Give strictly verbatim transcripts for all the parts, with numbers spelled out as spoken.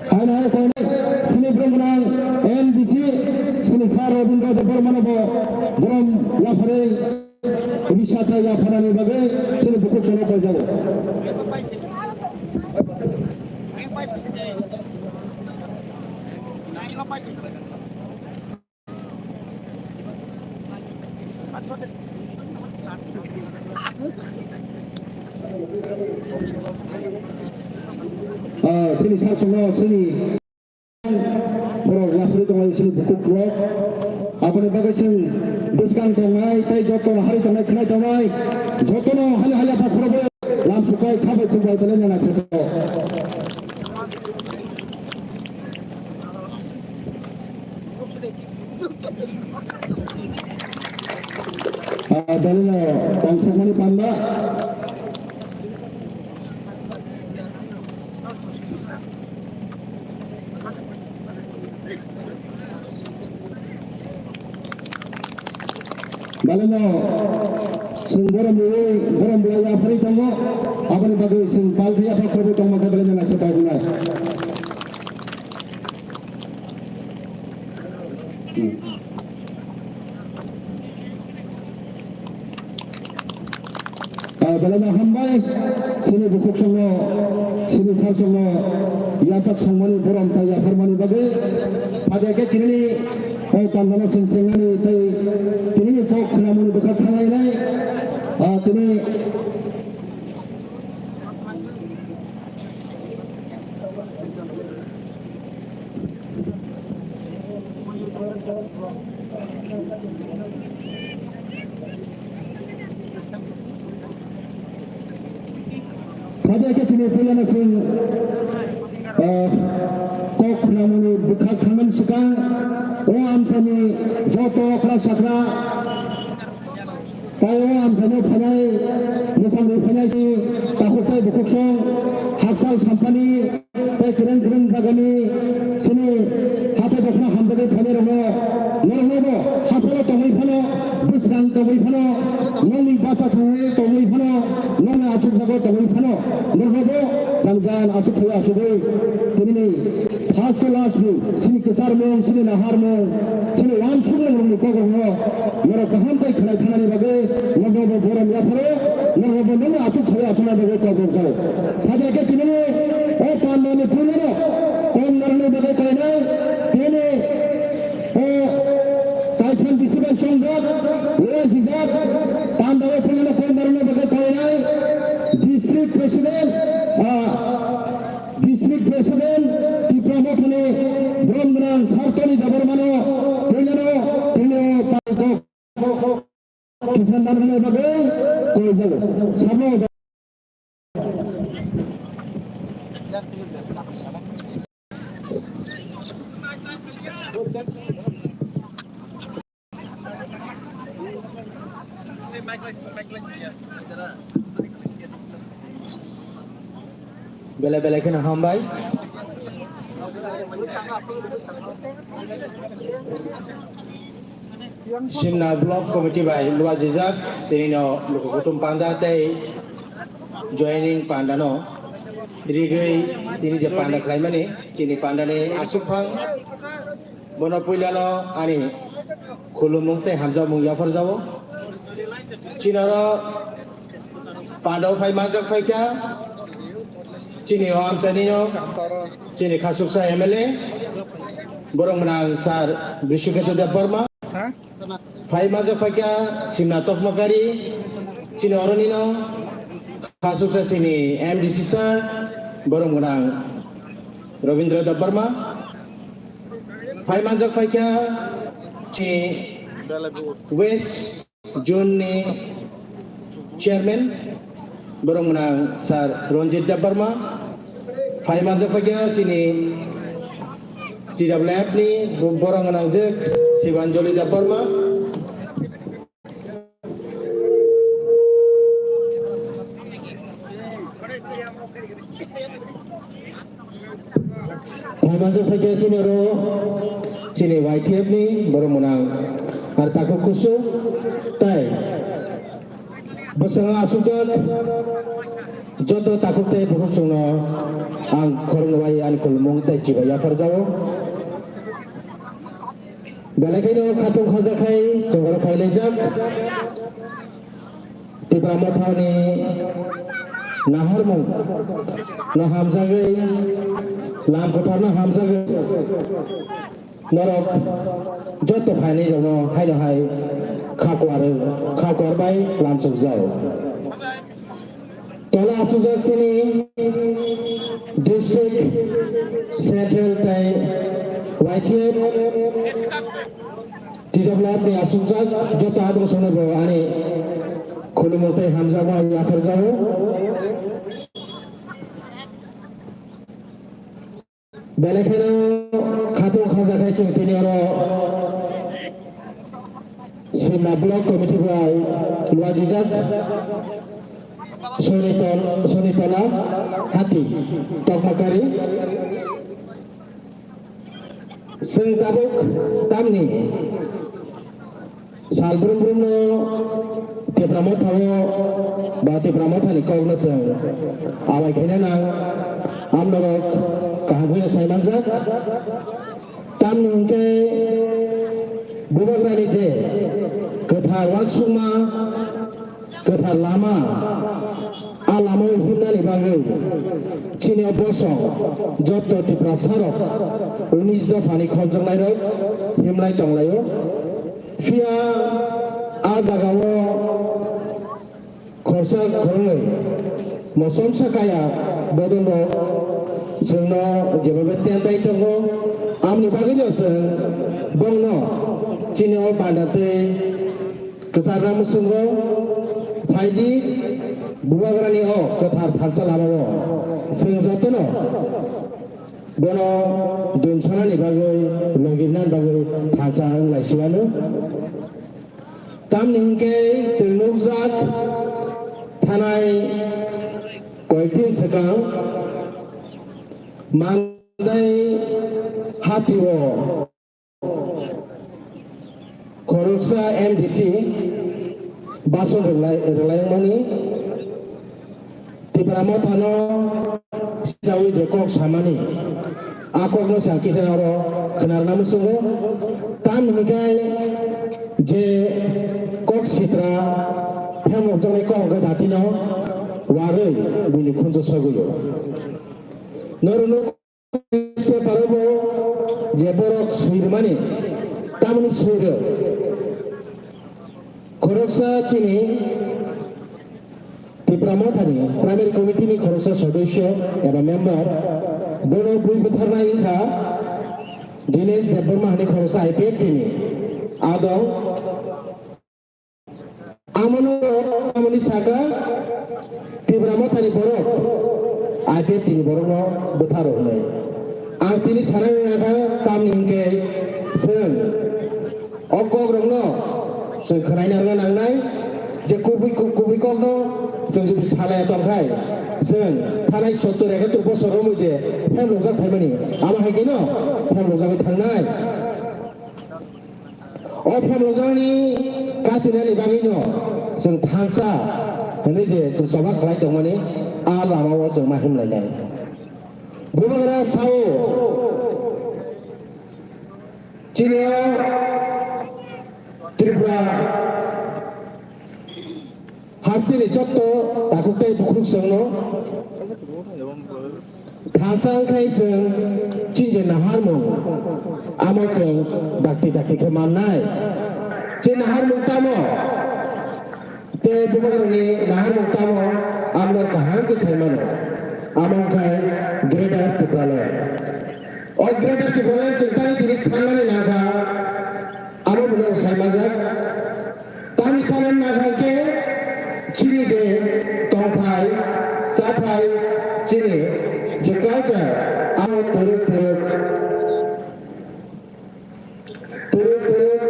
Haino hai koinai sini borok gwnang M D C sini Sir Robindra Debbarmano bo borom yapharwi risa tei yapharnani bagwi sini bukhuk chwngno koijago. Ah, sini sasongo, sini borok yapharwi tonglai, sini bukhuk rok. Aboni bagwi chwng bwskang tongnai, tei jotono hari tongnai, khwnai tongnai, jotono hali hali aphak khorokbai lam sukai khabai thumbai belai nana kheto. Ah, dalino tongthokmani panda. Dalino chwng borom rwui, borom rwui yapharwi tongo. Aboni bagwi chwng palthai yapha khorokbai tongma khe dalino naikhe tongkha. Ah, belai no hambai, sini bukhuk songno, sini sal songno, yasak songmani borom tei yapharmani bagwi. Phadia khe tinini, o pandano sengsengnani tei tinini kok khwnamani bwkha thanglai nai. Ah, tini Phadia khe tini puilano chwng, ah, kok khwnamani bwkha thangmani swkang o amchaini joto okra chakra, tei o amchaini phainai mwsamwi phainai takhuk tei bukhuk song hakchal sampani. Tei kwrwng kwrwng jagani chini hathai bosongno hamjagwi phainairokno, noroknobo hachalo tongwi phano, bwswkang tongwi phano, nokni basa thangwi tongwi phano, nokni achukjago tongwi phano, noroknobo jang jang achuk phaiwi achugwi tinini first to last ni chini kwcharmung, chini naharmung, chini uansukmung rokni kokrokno norok kaham tei khwnai thanani bagwi noroknobo borom yapharo, noroknobo nokni achuk phaiwi achukna bagwi kokrok jao. Phadia khe tini o pandani phunano kok narwkna bagwi kainai, tini o Kaitham bisi bai chongjak, o sijak, pandao phunano kok narwkna bagwi kainai, district president, ah, district president, Tipra Mothani borom gwnang Sartoni Debbarmano, phunano, tini o pandao Kisa narwkna bagwi koijago. Sabo. Belai belai kheno hambai. Simna Block Committee bai luajijak, tini no luku kutum panda tei joining panda no rigwi tini je panda khlaimani, chini panda ni aswk phang. Bono puilano ani khulumung tei hamjakmung yapharjago. Chinaro pandao phai manjak phaikha, chini o amchaini no, chini khasuksa M L A, borok gwnang Sir Bishuketa Debbarma. Phai manjak phaikha Simna Tokmakari, chini oroni no khasuksa chini M D C sir, borok gwnang Robindra Debbarma. Phai manjak phaikha chini West Zone ni chairman, borok gwnang Sir Ranjit Debbarma. Phai manjak phaikha chini T W F ni borok gwnang je Sibanjali Debbarma. Phaimanjak phaikha chini oro chini Y T F ni borok gwnang ar takhuk kusu tai bwskango asukjak joto takhuk tei bukhuk chwngno ang khoroknwi khulumung tei chibai yapharjago. Belai kheno khatung khajakhai chwngno phailaijak. Tipra Mothani naharmung no hamjagwi, lam kwtharno hamjagwi norok joto phainairokno haino hai kha kuar, kha kuar bai lamsokjak. Tola aswkjak chini district, central tei Y T F, T W F ni aswkjak joto adrosano bo ani khulumung tei hamjakma yapharjago. Belai kheno khatung khajakhai chwng tini oro Simla Block Committee bai luajijak Sonitol-, Sonitola Hati Tokmakari. Chwng tabuk tamni sal brum brumno Tipra Mothao ba Tipra Mothani kokno chwng awai khaina nang, amnorok kaham khe sai manjak. Tamni hwnkhe Bubagrani je kwthar uansukma, kwthar lama, a lamao himnani bagwi chini o bosong joto Tiprasarok unis dophani khonjaknairok himlai tonglaio. Phiya a jagao khorsa khoroknwi mosom sakaya bodolrok chwngno jebabe tentai tongo, amoni bagwino chwng bongno chini o panda tei kwcharna muchungo phaidi, Bubagrani o kwthar thansa lamao chwng jotono bono dumsanani bagwi, logirnani bagwi thansa wng lai siwano. Tamni hwnkhe chwng nukjak thanai koyekdin swkang Mandai Hatio khoroksa M D C Bason Rwlai-, Rwlaimani Tipra Mothano sichawi je kok samani, a kokno se ang kisa oro khwnarna muchungo. Tamni hwnkhe je kok sitra phemrokjaknai kok hwnkhe datino warwi buini khunju sogwio. Norok nukha newspaper o bo je borok swirwmani, tamoni swiro. Khoroksa chini Tipra Mothani Primary Committee ni khoroksa sodosyo eba member, bono bui bwtharnai wngkha Dinesh Debbarma hani khoroksa I P F T ni. Adong Amoni, amoni saka Tipra Mothani borok, I P F T ni borokno bwtharo hwnwi. Ang tini sanani nangkha, tamni hwnkhe chwng o kokrokno chwng khwnaina rwna nangnai, je kubui, kubui kokno chwng jodi salaya tongkhai, chwng thanai sottor ekattor bosor romwi je phemrokjak phaimani, amo hai kheno phemrokjagwi thangnai. O phemrokjakni katinani bagwino chwng thansa hwnwi je chwng choba khlai tongmani, a lamao chwng ma himlainai. Bubagra sao, chini o Tripura hasteni jotto takhuk tei bukhuk chwngno thansa wngkhai chwng chini je naharmung, amo chwng dakti dakti khe mannai. Chini naharmung tamo? Tei Bubagrani naharmung tamo? Amno kaham khe sai mano. Amo wngkhai Greater Tipraland. O Greater Tipraland chwng tani tini sanmani nangkha, amo bono sai manjak. Tani sanmani nangkha khe chini je tongthai, chathai, chini je culture, amo twrwk twrwk, twrwk twrwk.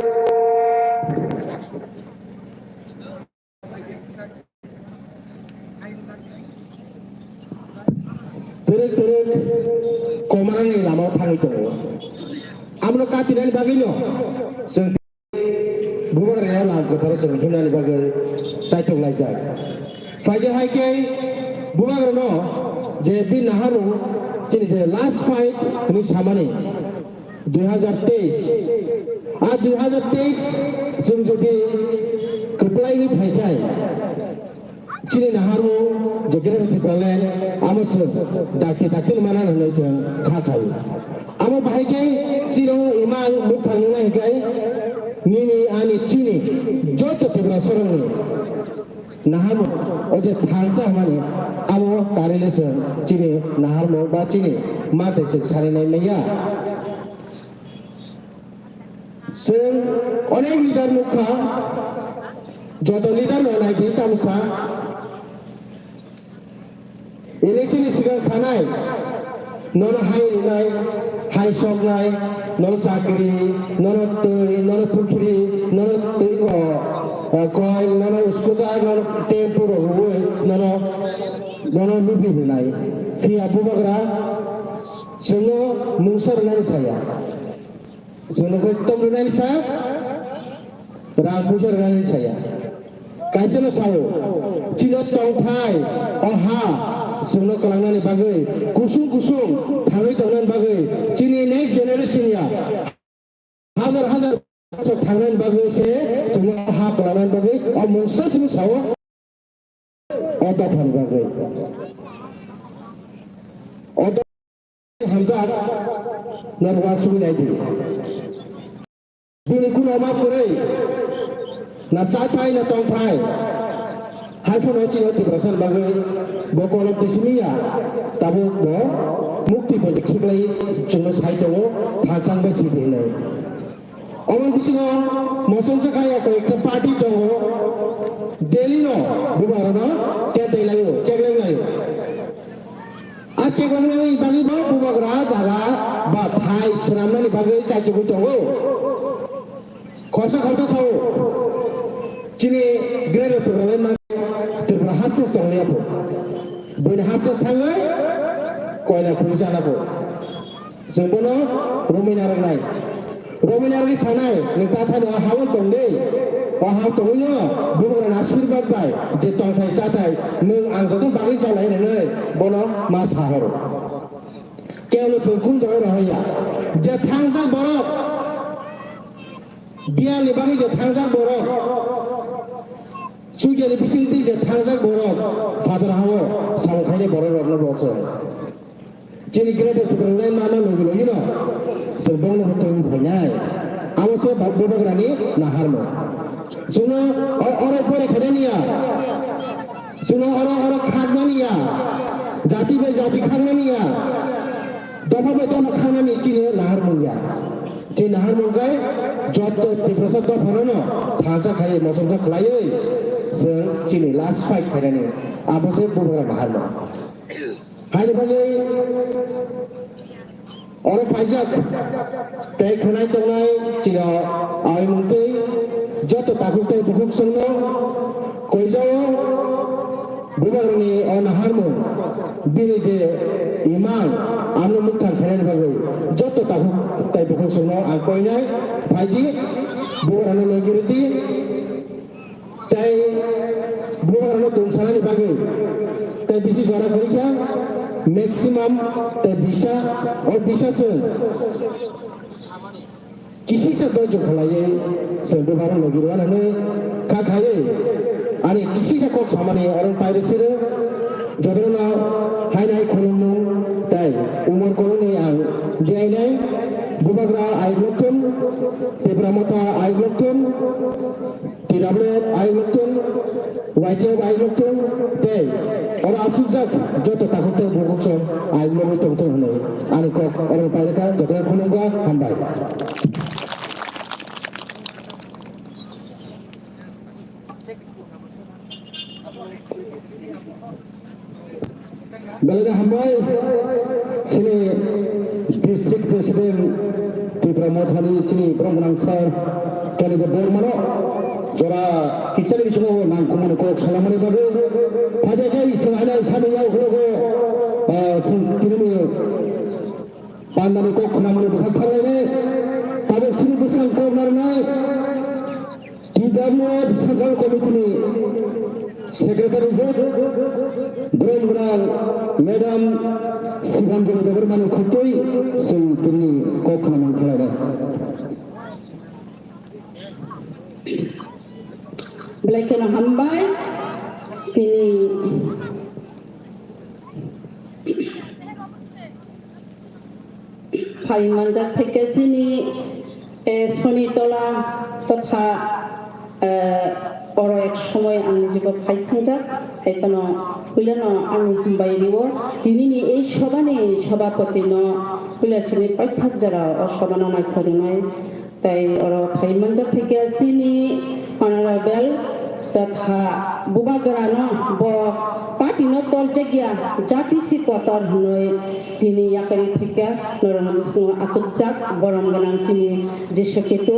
Twrwk twrwk komarani lamao thangwi tongo. Abono katinani bagwino chwng Bubagrano lam kwtharo chwng himnani bagwi chaitok laijak. Phaidi hai khe Bubagrano je bini naharmung Chini je last fight ni samani dui hazar teis. A dui hazar teis chwng jodi kwplai ni phaikhai, chini naharmung je Greater Tipraland amo se dakti dakti mana hwnwi chwng kha khai. Amo bahai khe chini imang mukthang nai khai nini ani chini joto Tiprasarokni naharmung, o je thansa hwnmani, amo karile se chini naharmung ba chini mate se sarinai maya. Chwng onek leader nukha, joto leader no naidi tamsa. Election ni sigang sanai, nono hai rinai, hai soknai, nono chakri, nono twi, nono pukhri, nono twi o, o, koi, nono scooter, nono tempo rok rwui, nono, nono lubi rinai. Phiya bubagra chwngno mungsa rwnani saya. Chwngno khe tom rwnani sa, rang puisa rwnani saya. Kaisa no sao, chini tongthai, o ha, chwngno kwlangnani bagwi, kusung kusung thangwi tongnani bagwi, chini next generation ya, hazar hazar bosor thangnani bagwi se chwngno ha kwlangnani bagwi, o mungsa simi sao, o dophani bagwi. O hamjak norwa sumi naidi. Bini kuno ma kwrwi na chathai na tongthai. Hai phano chini Tiprasa bagwi bo kolok tisimiya tabuk bo mukti bai khiklai chwngno sai tongo thansang bai sidi hinwi. Omo bisingo mosong chakaya koi ekta party tongo. Delhi no bubarano ketai layo, chekleng layo. A cheklangnani bagwi bo bubagra jaga ba thai swnamnani bagwi chaichugwi tongo. Khorsa khorsa sao, chini Greater Tipraland mangkhe Tripura haste tongliya pho. Buini haste sangwi koila khuri chana pho. Chwng bono romwi narwknai. Romwi narwgwi sanai, nwng ta thani o ha-o tong de. O ha-o tongwino bubagrani ashirbad bai je tongthai chathai nwng ang joto bagwi chalai rwnai, bono ma sahoro. Kebo chwng khum jagwi rohorya. Je thangjak borok, biyalni bagwi je thangjak borok, chukyani bisingtwi je thangjak borok, phatar ha-o samung khainai borok rokno bo chwng. Chini Greater Tipraland mano logi logi no chwng bongno bo twi phainai. Abo se ba-, bubagrani naharmung. Chwngno o-, oro pore khainani ya. Chwngno oro, oro khakmani ya. Jati bai jati khakmani ya. Dopha bai dopha khakmani chini naharmung ya. Chini naharmung khe joto Tiprasa dophano no thansa khai mosongsa khlaiwi chwng chini last fight khainani. Abo se bubagra naharmung. Haini bagwi oro phaijak tei khwnai tongnai chini aimung tei joto takhuk tei bukhuk chwngno koijao bubagrani o naharmung bini je imang ano mukthang khainani bagwi joto takhuk tei bukhuk chwngno ang koinai phaidi bubagrano logi rwdi. Tei bubagrano tongsanani bagwi tei bisi jora kwrwi kha maximum tei bisa o bisa chwng kisisa doijo khlaiwi chwng bubagrano logi rwna hwnwi kha khaiwi ani kisisa kok samani oro pairi siri jotono hainai khulumung tei umor kolokni ang diainai bubagra ayuk lokthun Tipra Motha ayuk lokthun. T W F ayuk lokthun, Y T F ayuk lokthun, tei oro asukjak joto takhuk tei bukhuk song ayuk logwi tongthung hwnwi ani kok oro pairwkha, jotono khulumkha, hambai. Belai hambai, chini district president Tipra Mothani chini borok gwnang sir Kaliba Bormano jora kichari bisingo nangkukmani kok salamani bagwi. Phajakhe iswng haino sani yaukhulogo, ah, chwng tinini pandani kok khwnamani bwkhak thanglainai. Tabuk chini bwskang kok narwknai. T W F Central Committee ni Secretary je, borok gwnang Madam Sibranjani Debbarmani khutui chwng tini kok khna mangkha. Belai kheno hambai. Tini phai manjak phaikha chini, eh, Sonitola totha, eh, oro ek somoi ang nijibo phai thangjak, hai phano puilano ani hambai rio. Tinini ei sobani sobhapotino puila chini paithak jora o sobhano naithok rwnai. Tai oro phai manjak phaikha chini honorable totha bubagrano, bo party no torjakya, jati si kotor hwnwi tini yakarwi phaikha. Norokni bisingo achukjak borom gwnang chini Drishoketu.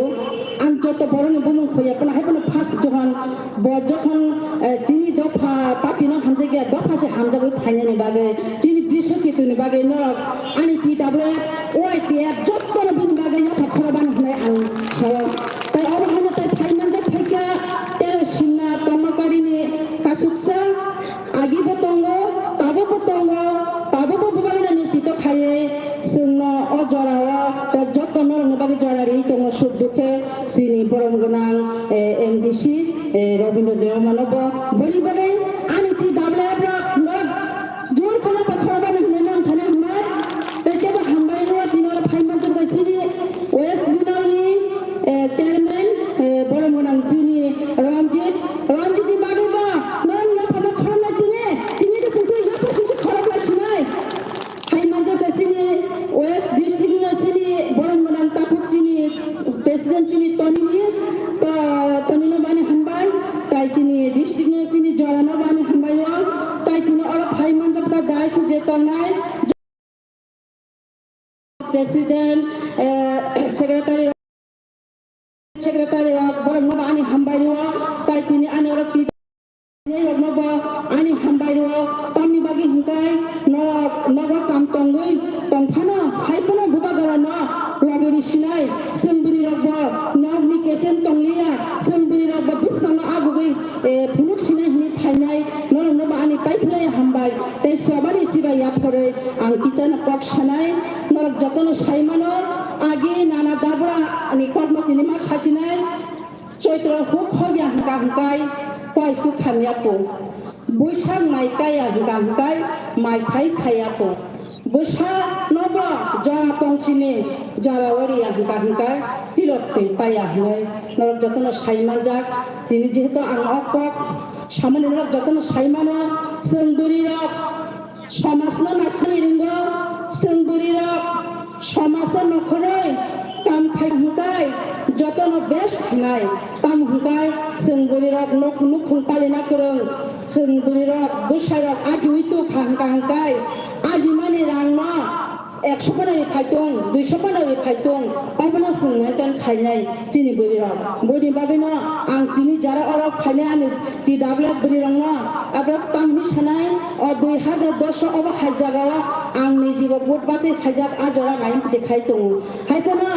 Ang joto borokni bumung khoya phano, hai phano first jokhon bo jokhon, eh, chini dopha party no hamjakya, dopha se hamjagwi phainani bagwi, chini Drishoketu ni bagwi norok ani T W F, Y T F jotono bini bagwi yapha khorokmani hwnwi ang sao. Tai obo haino tai phai manjak phaikha, tero Simna Tomakarini kasuksa, agibo tongo, tabukbo tongo, tabukbo bubagrani tito khaiwi chwngno o jorao tei joto norokni bagwi jora riwi tongo suk dukhe chini borom gwnang, eh, M D C, eh, Robindra Debbarmano bo boni bagwi ani T W F rok norok jor kheno pathor bani hwnwi nang thani hwnwi tei kebo hambai rwo tini oro phai manjak bai chini West Zonal ni, eh, chairman, eh, borom gwnang chini Ranjit, Ranjit ni bagwi bo norok yapharno khoroknai tini, tini khe chwng khe yapha sisi khorok lai sinai. Hai manjak khe chini West District no chini borom gwnang takhuk chini President chini Tony ni, to, Tony no bani hambai, tai chini district no chini jora no bani hambai o, tai tini oro phai manjak khe dai se je tongnai. President, eh, secretary, secretary rok, borok no ani hambai rwo, tai tini ani oro twi rok no bo ani hambai rwo, tamni bagwi hwnkhe norok nogo kam tongwi tongphano, hai phano bubagra no logwi risinai, chwng bwrwi rok bo nokni kesen tongliya, chwng bwrwi rok bo bwskango abugwi, eh, phunuk sinai hwnwi phainai, norok no bo ani paiphlai hambai, tei sobani chibai yaphorwi. Ang kichano kok sanai, norok jotono saimano, agi nana dabra ni kokno tini ma sasinai, Choitro huk hogya hwnkha hwnkhe koisu khamya kung, Buisak mai kaya hwnkha hwnkhe mai thai khaya kung, bwsa nobo jora tongchini jora oriya hwnkha hwnkhe tilok twi paya hwnwi norok jotono sai manjak. Tini jehetu ang o kok samani norok jotono sai mano, chwng bwrwi rok Somajno naithani ringo, chwng bwrwirok somajno nokhorwi kam khai hwnkhe jotono best wngnai. Tamo hwnkhe chwng bwrwirok nok nukhung palina kwrwng, chwng bwrwirok bwsairok ajiwi tukha hwnkha hwnkhe ajimani rangno ekso phano ri phai tong, duiso phano ri phai tong, obono chwng maintain khainai chini bwrwirok. Boni bagwino ang tini jara oro khainai ani T W F bwrwirokno aborok tamo sanai, o dui hajar dos o obo hai jagao ang nijibo vote bachai khaijak, a jora ang empty khai tongo. Hai phano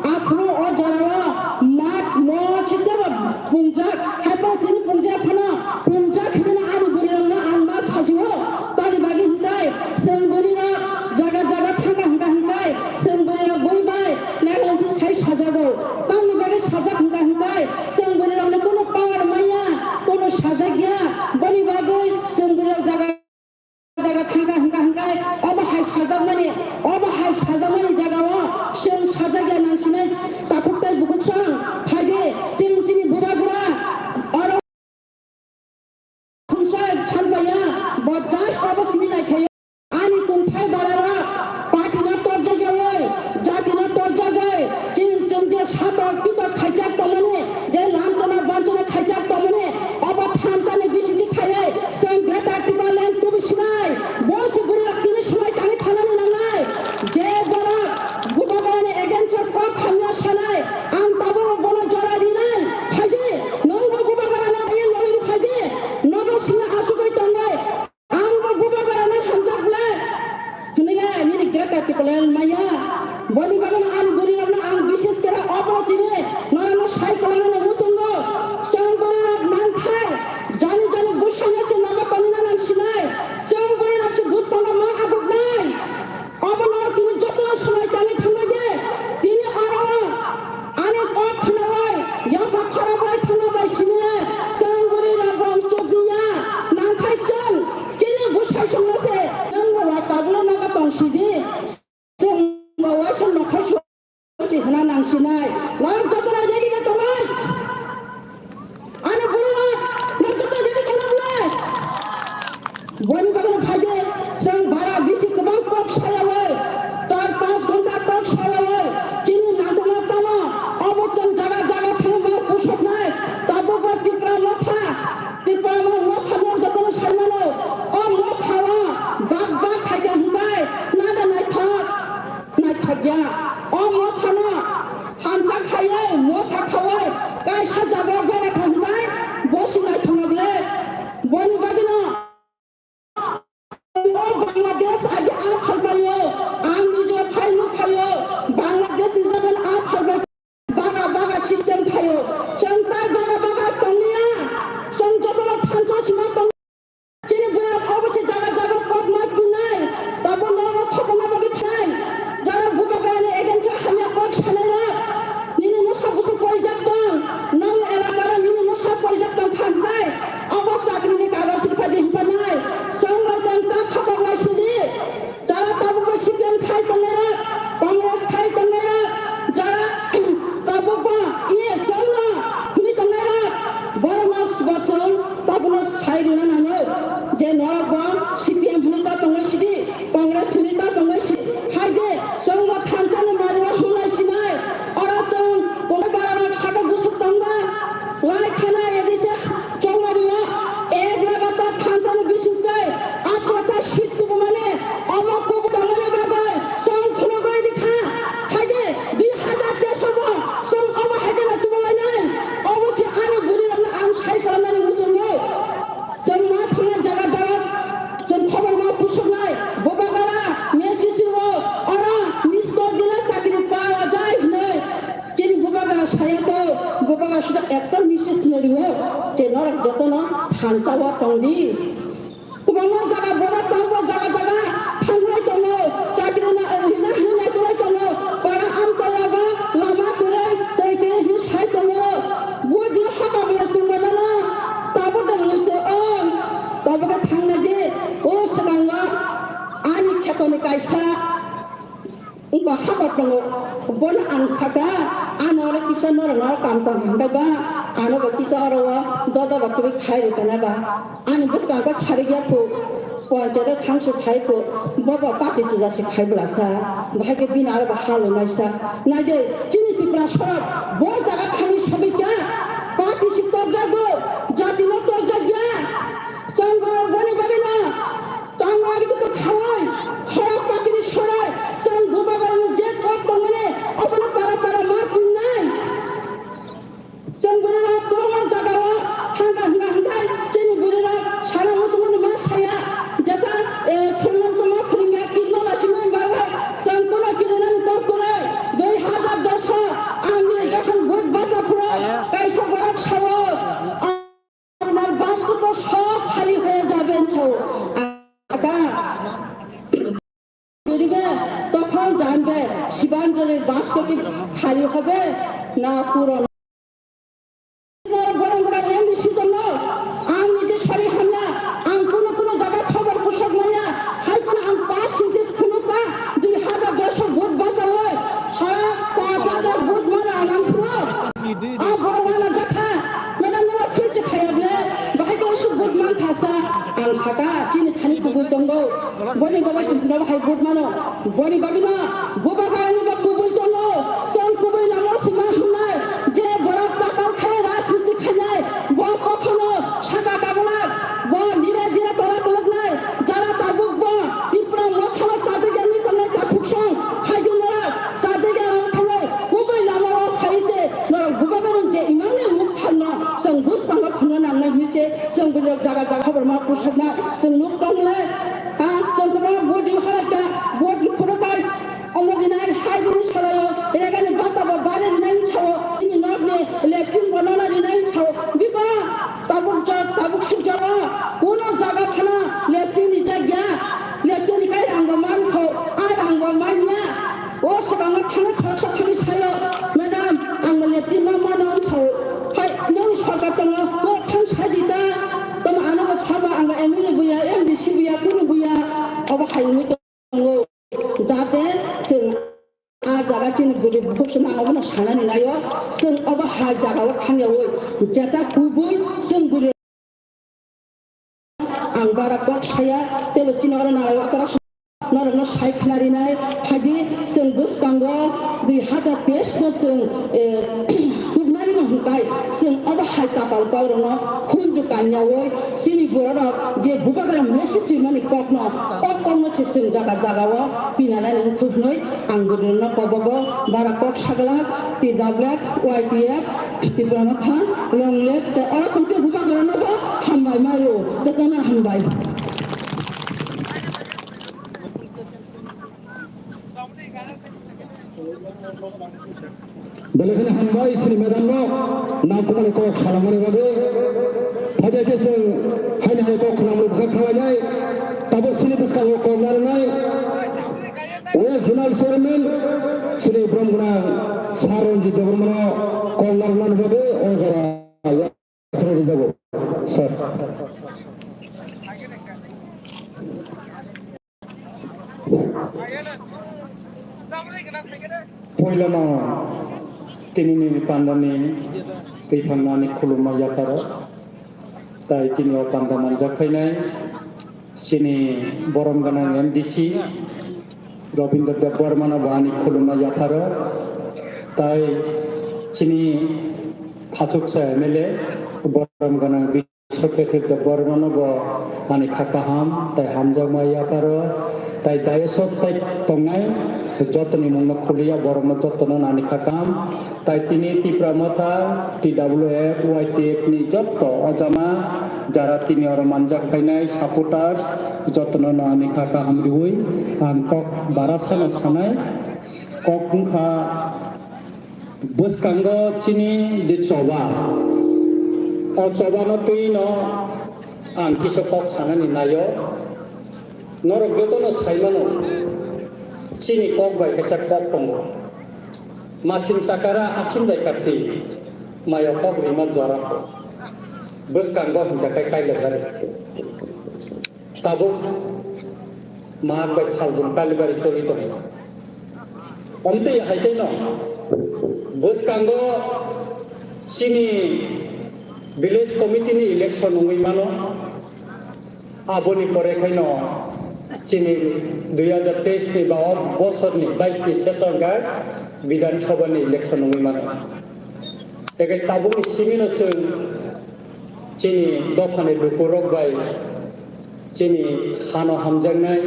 aphuru o jorao mat mo chitero pungjak, hai phano tini pungjak phano pungjak hinwi ani bwrwirokno ang ma sajio. Tamni bagwi hwnkhe chwng bwrwirok jaga jaga thangkha hwnkha hwnkhe chwng bwrwirok bui bai Nagaland khai sajago. Tamni bagwi sajak hwnkha hwnkhe chwng bwrwirokno kunu power manya, kunu sajak ya. Boni bagwi chwng bwrwirok jaga jaga thangkha hwnkha hwnkhe obo hai sajakmani, obo hai sajakmani jagao chwng sajak ya nang sinai takhuk tei bukhuk chwng phaidi chini chini bubagra oro khungsa salpaya bo just obo simi naikhaio. Ani kungthai bararok party no torjak yawi, jati no torjak bai, chini chwng je satok pitok khaijak tongmani, je lamchana banchana khaijak tongmani, obo thansa ni bisingtwi khaiwi chwng Greater Tipraland tubu sinai, bo se bwrwi rok tini swlai tangwi thanani nangnai, je borok Bubagrani against o kok hamya sanai, ang tabuk bono jora rinai, phaidi, nwng bo Bubagrano phaiwi logwi phaidi, nogo sini achugwi tongbai. Ang bo Bubagrano hamjak le. Hwnwi le nini Greater Tipraland maya. Boni bagwino ani bwrwirokno ang bises khe obo tini norokno sai kwlangmani muchungo. Chwng bwrwirok nangkhe jani jani bwsano se nogo tonina nang sinai. Chwng bwrwirok se bwskango ma abuknai. hwnna nangsinai. Norok jotono ready khe tongnai. Ani borok norok joto ready khe tongnai. Boni bagwi phaidi chwng bara bisi kwbang kok sayawi, char panch ghonta kok sayawi, chini nangkukma tamo, obo chwng jaga jaga thangma pusoknai, tabukbo Tipra motha, Tipra motha no jotono saimano, o motha o bak bak khaikha hwnbai, nada naithok. Naithokya, o mothano thansa khaiwi, motha khawi, kaisa jagao bera kha hwnbai, bo se naithokna ble. Boni bagwino o Bangladesh agi a khalpaio, ang nijo phai nuk phaio, Bangladesh ni jagan a khalpai baga baga system phaio. Chwng ta baga baga tongliya, chwng jotono thansa sima tong. Chini borok obo se jaga jaga kok ma pinai, tabuk norok thokna bagwi phai. Jara bubagrani against o hamya kok sanai rok. Nini mosa busu porijak tong, nong elakara nini mosa porijak tong kha hwnbai. Obo chakrini kagoj rwphadi hwnpanai. Chwng bai chwng ta khokok lai sidi. Jara tabukbo C P M khai tongnairok, Congress khai tongnairok, jara tabukbo E S L no hwnwi tongnairok, borokno bo chwng tabukno sai rwna nango je norokbo C P M hwnwi ta tongwi sidi, Congress hwnwi ta tongwi sidi. Hai de chwngbo thansani mario hwnlai sinai, oro chwng borok bararok saka bwswk tongba. Lai khana edise chongmani o ek lagatar thansa ni bising tei atharo ta seat tubumani omo kubui tongmani bagwi chwng phunugwi rikha. Haide dui hazar teis o bo chwng omo haide no tubulainai. Obo se ani bwrwi rokno ang sai kalamnani muchungo. Chwng ma thangna jaga jaga chwng khobor ma pusuknai. Bubagara message o ora miss call dina chakri pa ojai hwnwi. Chini bubagra saya to, bubagra suda ekta message no rio, je norok jotono thansa o tongdi. Kwbangma jaga borok tabukbo jaga jaga thanglai tongo, chakri na, hina hina naitolai tongo, para amchai yago lama kwrwi twi twi hin sai tongo. Budi haka bwla chwngmano tabuk da muitu o, tabuk thangna di, o swkango ani khetoni kaisa. Wngkha haba tongo, bono ang saka, ano oro kisa norok no kam tong hwnbai ba, ano bo kisa oro o doda ba kwrwi khai rwkana ba, ani bwskango sarigya phu, panchayat o thangsi sai phu, bobo party chuja se khai bwlasa, bahai khe bini aro bo ha lwnaisa. Naide, chini Tripura sorok, bo jaga thani sogwi kha, party si torjago, jati no torjakya, chwng bo boni bagwi no. Tangwari ko khawai, khorok pakiri sorai, chwng bubagrani je kok tongmani, obono para para ma pingnai. Chwng bwrwirok kwbangma jagao thangkha hwnka hwnkhe, chini bwrwirok sana muchungmani ma saya, jeta, eh, phwrwngmani ma phwrwngya, kirima lasimani bagwi chwng kuno kirinani kok kwrwi, dui hazar dos o ang ni jokhon vote basa phuru kaisa borok sao, আপনার বাক্স তো সব খালি হয়ে যাবে, ছো। আকা। ফিরবে, তখন জানবে, শিবাঞ্জলির বাক্স কি খালি হবে না পূরণ? Borok borok M D C tongo, ang niji sari hamya, ang kuno kuno jaga khobor pusak maya, hai phano ang pass sinti khunukha, dui hazar dos vote basa oi, sara paanch hajar vote mano ang ang phuru. A borok wala jakha, madam no phil se khaya ble, bahai to su vote man khasa, ang saka, chini thani kubui tongo, boni bagwi chini no bahai vote mano, boni bagwi no, bubagrani ba kubui tongo, chwng kubui lama sima hwnai, je borok takal khai rajniti khainai, bo kokhono saka kaglak, bo nire dire tora koloknai, jara tabuk bo, Tripura mothano chajakya ni tongnai takhuk song, phaidi norok, chajakya wng thanai, kubui lama o phai se, norok bubagrani je imang ni muk thanno, chwng bwskango phunukna nangnai hinwi se, chwng bwrwi jaga jaga khobor ma pusukna, chwng nuk tongnai, ha, chwng kwbangma vote ni horaikha, vote ni khorokai, omo rinai, hai bini salaio, regani bata bo bari rinai sao, bini nokni lephin bo nono rinai sao, biba, tabuk jot, tabuk sujalo, kuno jaga phano lephin ni jagya, lephin ni kai rang bo mankho, a rang bo manya, o swkango thangwi khoroksa thangwi saio, madam, ang bo lephin ma mano, sao, hai, nini sorkar tongo, no thang saidi ta, tamo ano bo sama, ang bo M L A buya, M D C buya, kunu buya, obo hai wngwi tongo, jate chwng jaga chini bwrwi bukhuk se nang obono sanani naio, chwng obo hai jagao thangyaui jeta kubui chwng bwrwi. Ang bara kok saya, tebo chini oro nalai watara norokno sai khna rinai, phaidi chwng bwskango dui hazar teis no chwng, eh, tubnai no hwnkhai chwng obo hai tapal kok rokno khunju kanyaui chini borok rok je bubagra message rimani kokno, o kokno se chwng jaga jagao pinanai nang thubnai. Ang bwdwrwngno kobogo bara kok sagla, T W F, Y T F, Tipra Motha, Long Live, tei oro tongtwi bubagranobo hambai maio, jotono hambai. Belai kheno hambai chini madam rok, nangkukmani kok salamani bagwi. Phaidi khe chwng haino hai kok khwnamani bwkha khlainai, tabuk chini bwskango kok narwknai. West Zonal Chairman chini borom gwnang Sir Ranjit Debbarmano kok narwknani bagwi o jora yaphar rijago, sir. Poilano tinini pandani twiphangno ani khulumma yapharo. Tai tini o panda manjak phainai chini borom gwnang M D C Robindra Debbarmano bo ani khulumma yapharo. Tai chini khachuksa M L A borom gwnang Biswakhetir Debbarmano bo ani kha kaham tai hamjakma yapharo. Tai dayasot tai tongnai jotoni mungno khuliya borokno jotono ani kha kaham. Tai tini Tipra Motha, T W F, Y T F ni jotto o jama jara tini oro manjak phainai supporters, jotono no ani kha kaham riui ang kok bara sana sanai. Kok wngkha bwskango chini je choba, o choba no twi no ang kisa kok sanani naio. Norok jotono sai mano, chini kok bai kaisa kok tongo. Masim chakara asim bai karti, mayo kok rima jora ko. Bwskango hingka kai kailabari. Tabuk Magh bai Phalgun kalibari choli tongo. Omtwi hai khe no bwskango chini village committee ni election wngwi mano. Aboni pore khaino chini dui hazar teis ni ba o bosor ni bais ni session ga Bidhan Sabha ni election wngwi mano. Tei khe tabukni simi no chwng chini dophani lukurok bai chini hano hamjaknai,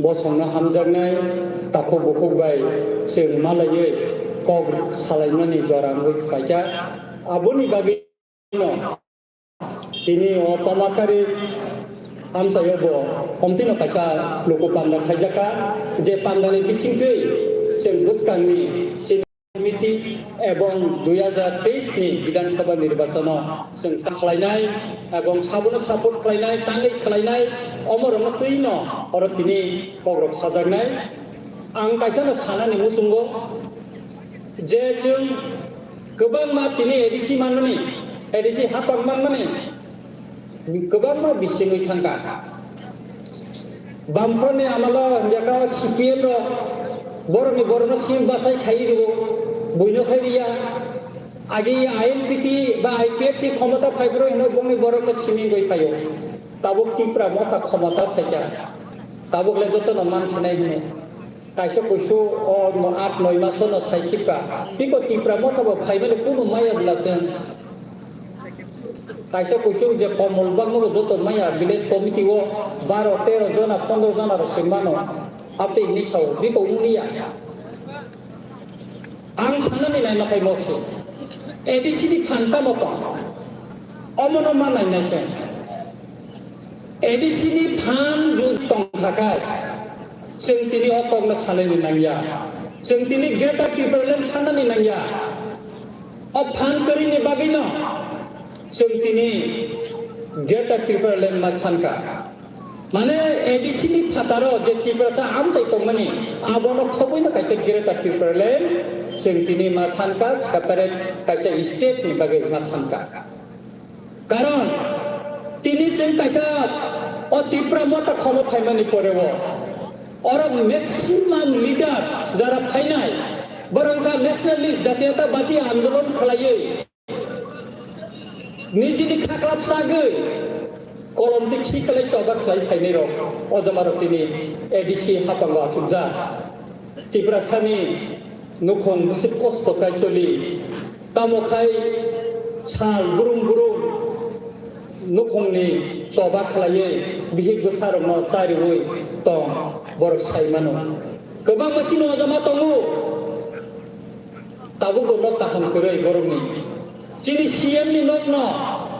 bosongno hamjaknai, takhuk bukhuk bai chwng malaiwi kok salaimani jora wngwi phaikha. Aboni bagwi no tini o Tomakari amchaio bo omtino kaisa luku panda khaijakha, je pandani bisingtwi chwng bwskangni chini komiti ebong dui hazar teis ni Bidhan Sabha nirbachono chwng ta khlainai ebong sabono support khlainai, tangwi khlainai, omorokno twino oro tini kokrok sajaknai. Ang kaisano sanani muchungo je chwng kwbangma tini A D C manmani, A D C hapang manmani kwbangma bisingwi thangkha. Bamphorni amalo hwnjakha C P M rok borokni borokno sim bachai khai rwo, buino khai riya. Agi I N P T ba I P F T khomota phaiphuru hino bongni borokno simi goi phaio. Tabuk Tipra Motha khomota phaikha. Tabuk le jotono mansinai hino. Kaisa kuisu o no aat noi maso no sai khipka. Biko Tipra Motha bo phaimani kunu maya bwla se. Kaisa kuisu je komol bangno bo joto maya village committee o baro tero jona pondro jona rok se mano. Abtwi hinwi sao biko wngya. Ang sanani naima khai mokse. A D C ni phan tamo tong? Omono ma nainai se. A D C ni phan ju tong thakai, chwng tini o kokno salaini nangya. Chwng tini Greater Tipraland sanani nangya. O phan kwrwini bagwino chwng tini Greater Tipraland ma sankha. Mane A D C ni phataro je Tiprasa amchai tongmani, abono khoboino kaisa Greater Tipraland chwng tini ma sankha, separate kaisa state ni bagwi ma sankha. Karon tini chwng kaisa o Tipra Motha khomo phaimani pore o Oro maximum leaders jara phainai, borok wngkha nationalist, jatiyotabadi andolon khlaiwi, nijini khaklap sagwi kolom tei khiklai choba khlai phainai rok, o jamarok tini A D C hapango achukjak. Tiprasani nukhung bwswk kosto khai choli, tamo khai sal brum brum nukhungni choba khlaiwi bihik bwsarokno chariwi tong, borok sai mano. Kwbangma chini o jama tongo, tabukbo nok kaham kwrwi borokni. Chini C M ni nokno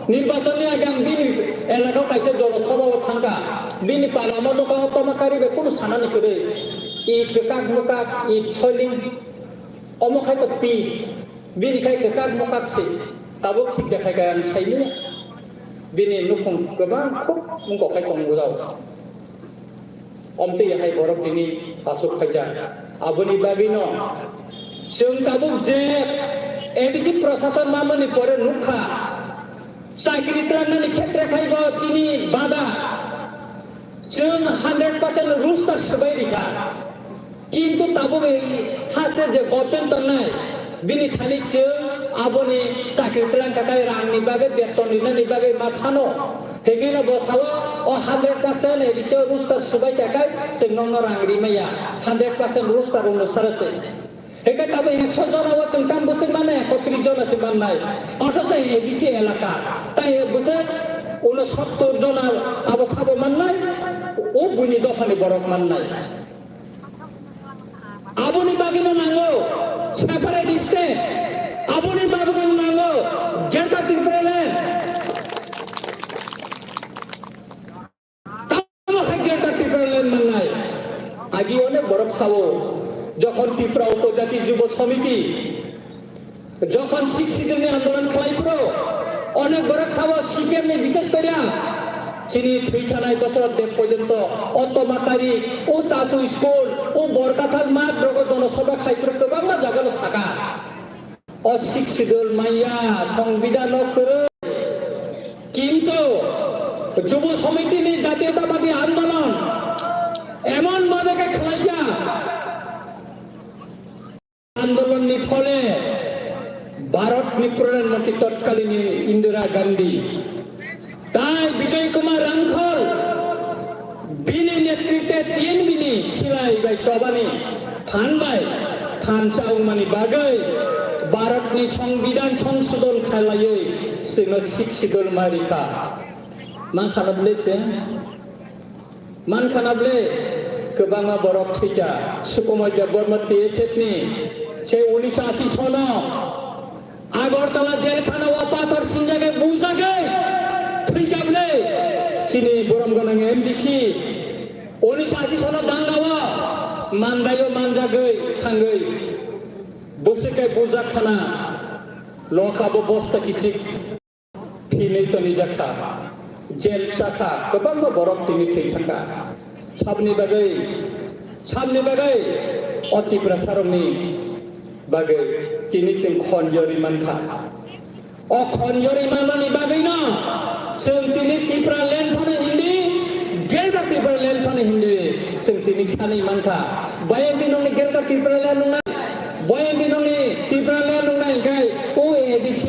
nirbachonni age ang bini elakao kaisa jono sobao thangkha. Bini palamo nokha o toma karibe kunu sanani kwrwi. It kwkak mwkak, it soiling. Omo khai to peace. Bini khai kwkak mwkak se. Tabuk thik de khai kha ang saimanya. Bini nukhung kwbang khub wngkok khai tongo jao. Omtwi hai borok tini aswk khaijak. Aboni bagwino chwng tabuk je A D C prosason mamani pore nukha, chakri twlangnani khetre khai bo chini bada chwng hundred percent roster swbai rikha. Kintu tabuk haste je government tongnai, bini thani chwng aboni chakri twlang kha khai rangni bagwi, beton rinani bagwi ma sano. Hingkheno bo sao, o hundred percent A D C o roster swbai kha khai chwng nokno rang rimaya, hundred percent roster rwngno sara se. Hingkhe tabuk ekso jona o chwng tam bwswk mannai, ekotris jona se mannai. Othocho A D C elaka, tai bwswk unosottor jona abo sabo mannai, o buini dophani borok mannai. Aboni bagwino nango separate state, aboni bagwino nango Greater Tipraland. Tamo hai Greater Tipraland mannai. Agi onek borok sao, jokhon Tripura Upojati Jubo Samiti, jokhon Sixth Schedule ni andolon khlai phuru, onek borok sao C P M ni, bishes kori ang chini thwi thanai Dasarath Deb porjonto, o Tomatari, o Chachu school, o Borkathar math rogo jonosabha khai phuru kwbangma jagano saka. O Sixth Schedule manya, Songbidan no kwrwi. Kintu Jubo Samiti ni Jatiyotabadi Andolon emon bhabe khe khlaijak, andolon ni phole Bharat ni Pradhan Mantri totkalini Indira Gandhi tai Bijoy Kumar Rangkhol bini netritwe T N V ni silai bai chobani phan bai thansa wngmani bagwi Bharat ni Songbidan Songsodhon khlaiwi chwngno Sixth Schedule ma rikha. Mankha na bwle chwng? Mankha na bwle? Kwbangma borok thwikha. Sukumar Debbarma T S F ni se unisho ashi sono Agartala jelkhana o pathor sinjagwi bujagwi thwikha bwle chini borom gwnang M D C. Unisho ashi sono danga o mandaio manjagwi thangwi bwswk khe bujak khana lokha bo bosta kichik. Thwinwi tonijakha, jel chakha, kwbangma borok tini thwi thangkha. Saboni bagwi, saboni bagwi o Tiprasarokni bagwi tini chwng khon yorwi mankha. O khon yorwi manmani bagwino chwng tini Tipraland phano hindi, Greater Tipraland phano hindi chwng tini sanwi mankha. Bayang binongni Greater Tipraland wngnai, bayang binongni Tipraland wngnai hwnkhe o A D C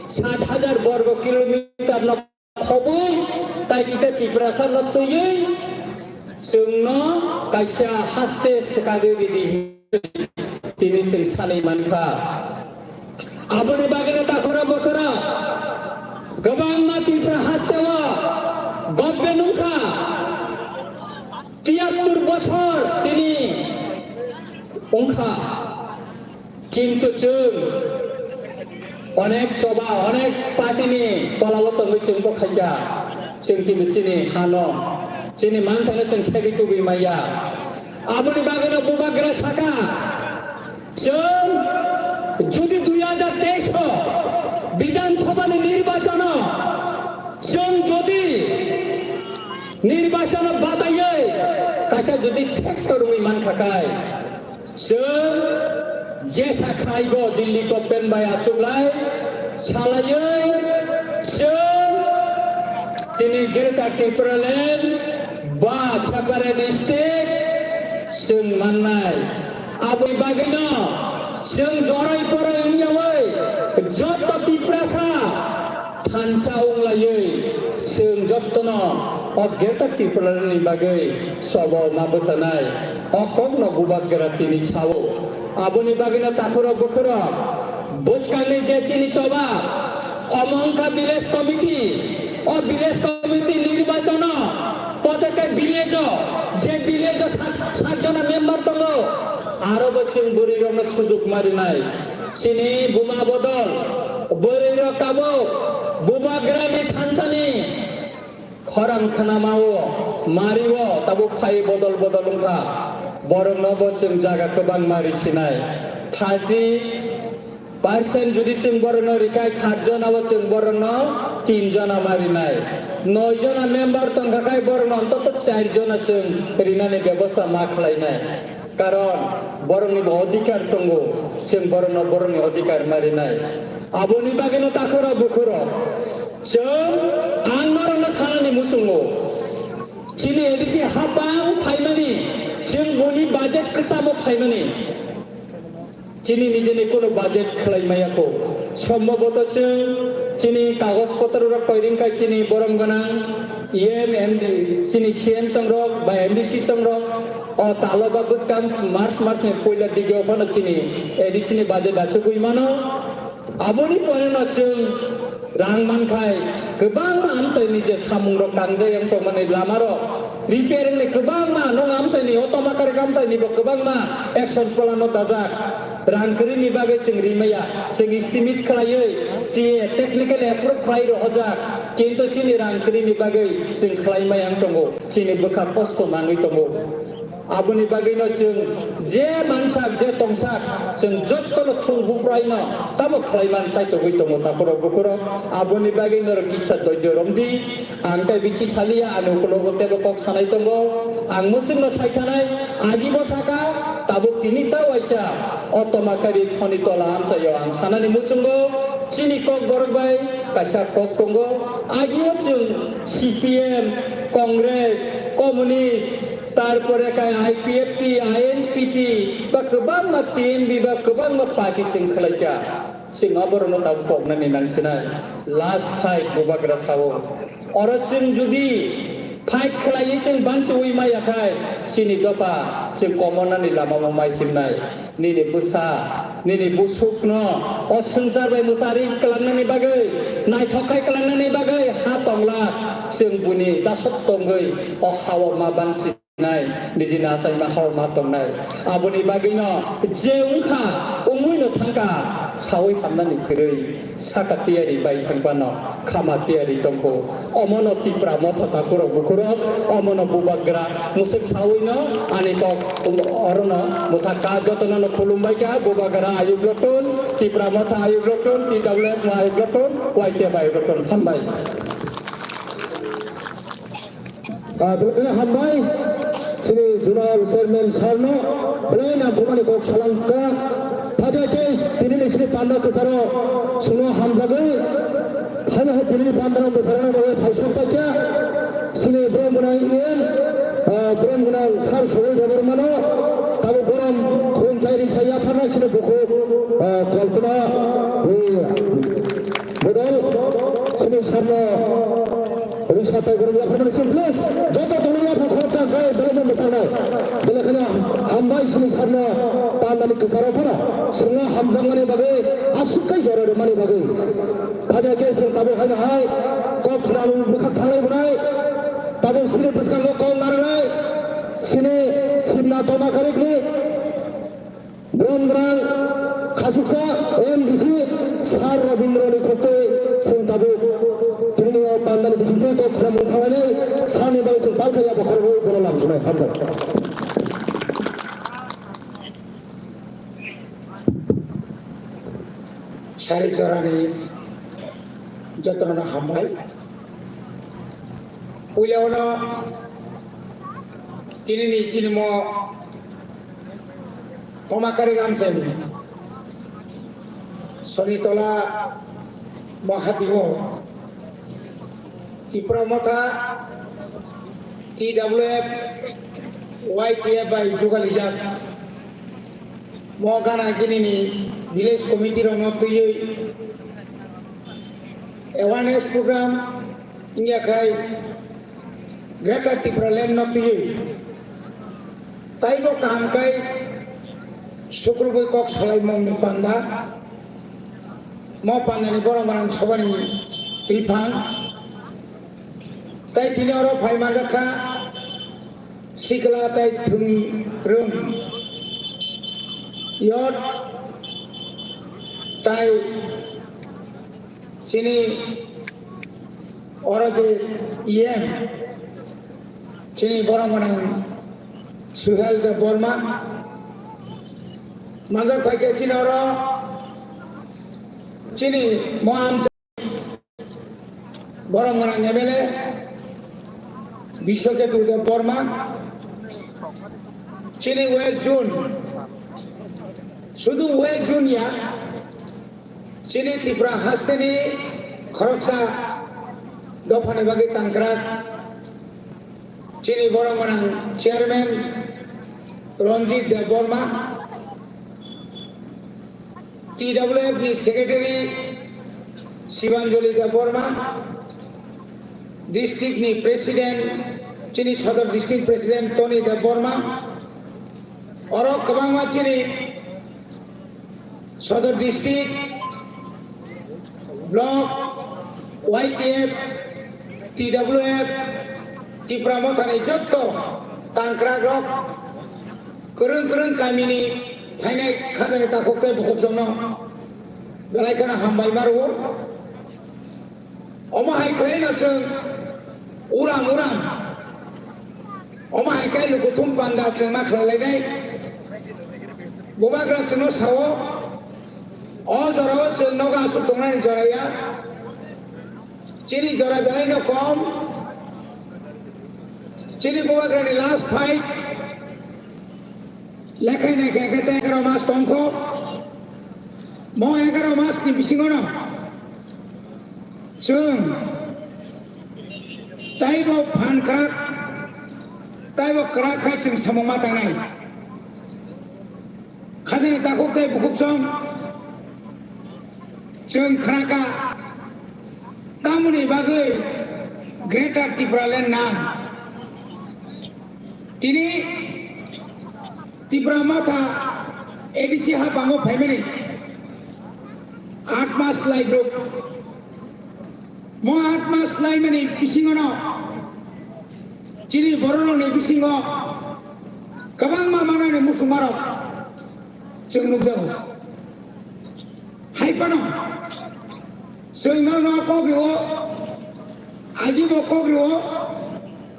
sat hajar borgo kilometer no khobwi, tai kisa Tiprasa no twiwi, chwngno kaisa haste swkagwi ridi hinwi tini chwng sanwi mankha. Aboni bagwino takhoro bokhoro kwbangma Tipra hasteo government wngkha, tiyattur bochor tini wngkha. Kintu chwng onek choba, onek party ni tola o tongwi chwng bo khaikha. Chwng kintu chini hano, chini manthano chwng segwi tubui maya. Aboni bagwino bubagra saka, chwng jodi dui hajar teis o Bidhan Sabha ni nirbachano chwng jodi nirbachano badaiwi kaisa jodi factor wngwi mankha kai, chwng jesa khlaibo Delhi government bai achuklai salaiwi chwng chini Greater Tipraland ba separate state Chwng mannai. Aboni bagwino chwng jorai porai wngyawi joto Tiprasa thansa wnglaiwi chwng jotono o Greater Tripura ni bagwi choba ma bwchanai. O kokno Bubagra tini sao. Aboni bagwino takhurok bukhurok bwskangni je chini choba omo wngkha village committee. O village committee nirbachono Koteke village-o, je village-o sat, sat jona member tongo, aro bo chwng bwrwi rokno sujuk marinai. Chini buma bodol, bwrwi rok tabuk Bubagrani thansani khorang khwnamao, mario tabuk phai bodol bodol wngkha. Borokno bo chwng jaga kwbang mari sinai. Thirty percent jodi chwng borokno rikhai, sat jona o chwng borokno tin jona ma rinai. Noi jona member tongkha khai borokno ontoto char jona chwng rinani bebosta ma khlainai. Karon borokni bo odhikar tongo, chwng borokno borokni odhikar ma rinai. Aboni bagwino takhurok bukhurok chwng ang norokno sanani muchungo. Chini A D C hapang phaimani, chwng boni budget kwchamo phaimani. Chini nijeni kono budget khlai maya kho. Sombhoboto chwng chini kagoj potro rok koiring kai chini borom gwnang E M, M D, chini C M songrok ba M D C songrok o talo ba bwskang March mas ni puila dige o phano chini A D C ni budget achugwi mano. Aboni pore no chwng rang mankhai kwbangma amchaini je samung rok tangjak yang tongmani lama rok repair ni kwbangma nong amchaini o tomakari amchaini bo kwbangma action plan o dajak. Rang kwrwini bagwi chwng rimaya, chwng estimate khlaiwi T A technical approve khlai rohojak, kintu chini rang kwrwini bagwi chwng khlai maya wng tongo, chini bwkha kosto nangwi tongo. Aboni bagwino chwng je mansak, je tongsak, chwng jottono thung bupraino tamo khlaiman chaitogwi tongo takhurok bukhurok. Aboni bagwi norok kisa doijo romdi. Ang tei bisi saliya, ani ukulogo teibo kok sanai tongo. Ang mwswkno sai thanai, agibo saka, tabuk tini ta waisa o tomakari Chonitola amchaio ang sanani muchungo. Chini kok borok bai kaisa kok tongo. Agio chwng C P M, Congress, Communist, Tarpore khe I P F T, I N P T ba kwbangma T M B ba kwbangma party chwng khlaikha. Chwng oborokno tabuk koknani nangsinai. Last fight Bubagra sao. Oro chwng jodi fight khlaiwi chwng banchiwi maya khai, chini dopha chwng komonani lamao mai himnai. Nini bwsa, nini busukno o swngchar bai mwchari kwlangnani bagwi, naithok khai kwlangnani bagwi ha tonglak, chwng buni dasok tongwi o hao ma banchi nai, nijini achaima hao ma tongnai. Aboni bagwino je wngkha, wngwino thangkha, sawi hamnani kwrwi. Saka tiyari bai thangphano khama tiyari tongkho. Omono Tipra Motha takhurok bukhurok, omono Bubagra mwswk sawino ani kok orono mwthakha. Jotono no khulumbaikha, Bubagra ayuk lotun, Tipra Motha ayuk lotun, T W F ayuk lotun, Y T F ayuk lotun. Hambai. Ah, belai kheno hambai chini Zonal Chairman sir no, belai no bumani kok salangkha. Phadia khe tini ni sini panda kwcharo chwngno hamjagwi, haino hai tini ni panda no bwsarokno bagwi phaisok paikha. Chini borok gwnang E M, ah, borok gwnang sir Sogwi Debbarmano, tabuk borom khum thairi sai yapharnai chini bukhuk, ah, Kalpana, eh, Bodol, chini sir no Rwngsa tei borok yaphar mani sing, please. Joto tongo yaphar khoroksa khe belai no mwsaknai. Belai kheno hambai sini sarno pandani kwcharo phano chwngno hamjakmani bagwi aswk khe jora rwmani bagwi. Phadia khe chwng tabuk haino hai kok khwnani bwkha thanglai bwnai. Tabuk sini bwskango kok narwknai. Sini simna toma karikni. Brom gwnang khasuksa M D C Sir Robindro ni khotwi chwng tabuk tini o pandani bisingtwi kok khwnamung thangnai sani bagwi chwng palkha ya bokhorogwi bono lamsonai hambai. Sari jorani jotono hambai. Puila ono tini ni chini mo Komakari Gamsani, Sonitola Mahadigo, Tipra Motha, T W F, Y T F bai jugalijak. Mo gana gini ni village committee rok no twiwi awareness program wngya khai Greater Tipraland no twiwi. Tai bo kaham khai sukrubwi kok salaimung ni panda. Mo panda ni borok manang sobani twiphang. Tai tini oro phai manjak kha sikla tai thwng rwng yot tai chini oro je E M chini borok gwnang Suhel Debbarma manjak phai khe chini oro chini mo amchai Borok gwnang M L A Biswaketu Debbarma, chini West Zone, sudu West Zone ya, chini Tripura hasteni khoroksa dophani bagwi tangkrak, chini borok gwnang chairman Ranjit Debbarma, T W F ni secretary Sibanjali Debbarma, district ni president, chini Sodor district president Tony Debbarma, oro kwbangma chini Sodor district, block, Y T F, T W F, Tipra Mothani jotto tangkrak rok, kwrwng kwrwng kamini phainai khajani takhuk tei bukhukjokno belai kheno hambai ma rwo. Omo hai khlaino chwng uram uram, omo hai khe lukuthum panda chwng ma khlai lainai. Bubagra chwngno sao, o jorao chwng nogo aswk tongnani jora ya. Chini jora belaino kom. Chini bubagrani last fight. Lekhai naikhe khe tei egaroh mas tongkho. Mo egaroh mas ni bisingono chwng taibo phan kwrak, taibo kwrak khai chwng samung ma tangnai. Khajani takhuk tei bukhuk song chwng khnakha, tamoni bagwi Greater Tipraland nang. Tini Tipra Motha A D C hapango phaimani aat mas lai group. Mo aat mas laimani bisingono chini bororokni bisingo kwbangma manani muchungmarok chwng nukjago. Hai phano chwng nono kok rio, agibo kok rio,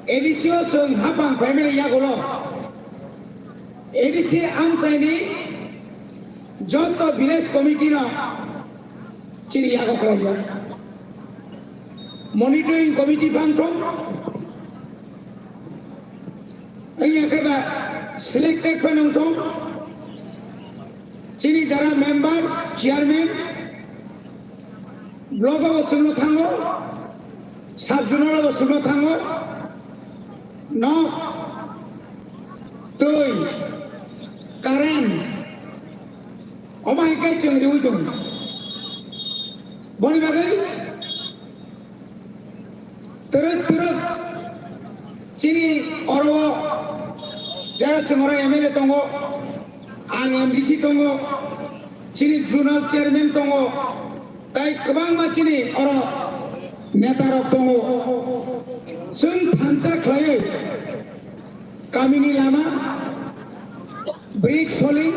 A D C o chwng hapang phaimani yagulo A D C amchaini joto village committee no chini yago khlaijak. Monitoring committee bangthong, wngya khe ba selected phano wngthong, chini jara member, chairman, block o bo chwngno thango, sub zonal o bo chwngno thango, nok, twi, current, omo hai khe chwng riwi tongo. Boni bagwi twrwk twrwk chini oro o jara chwng oro M L A tongo, ang M D C tongo, chini zonal chairman tongo, tai kwbangma chini oro neta rok tongo. Chwng thansa khlaiwi kamini lama, brick soling,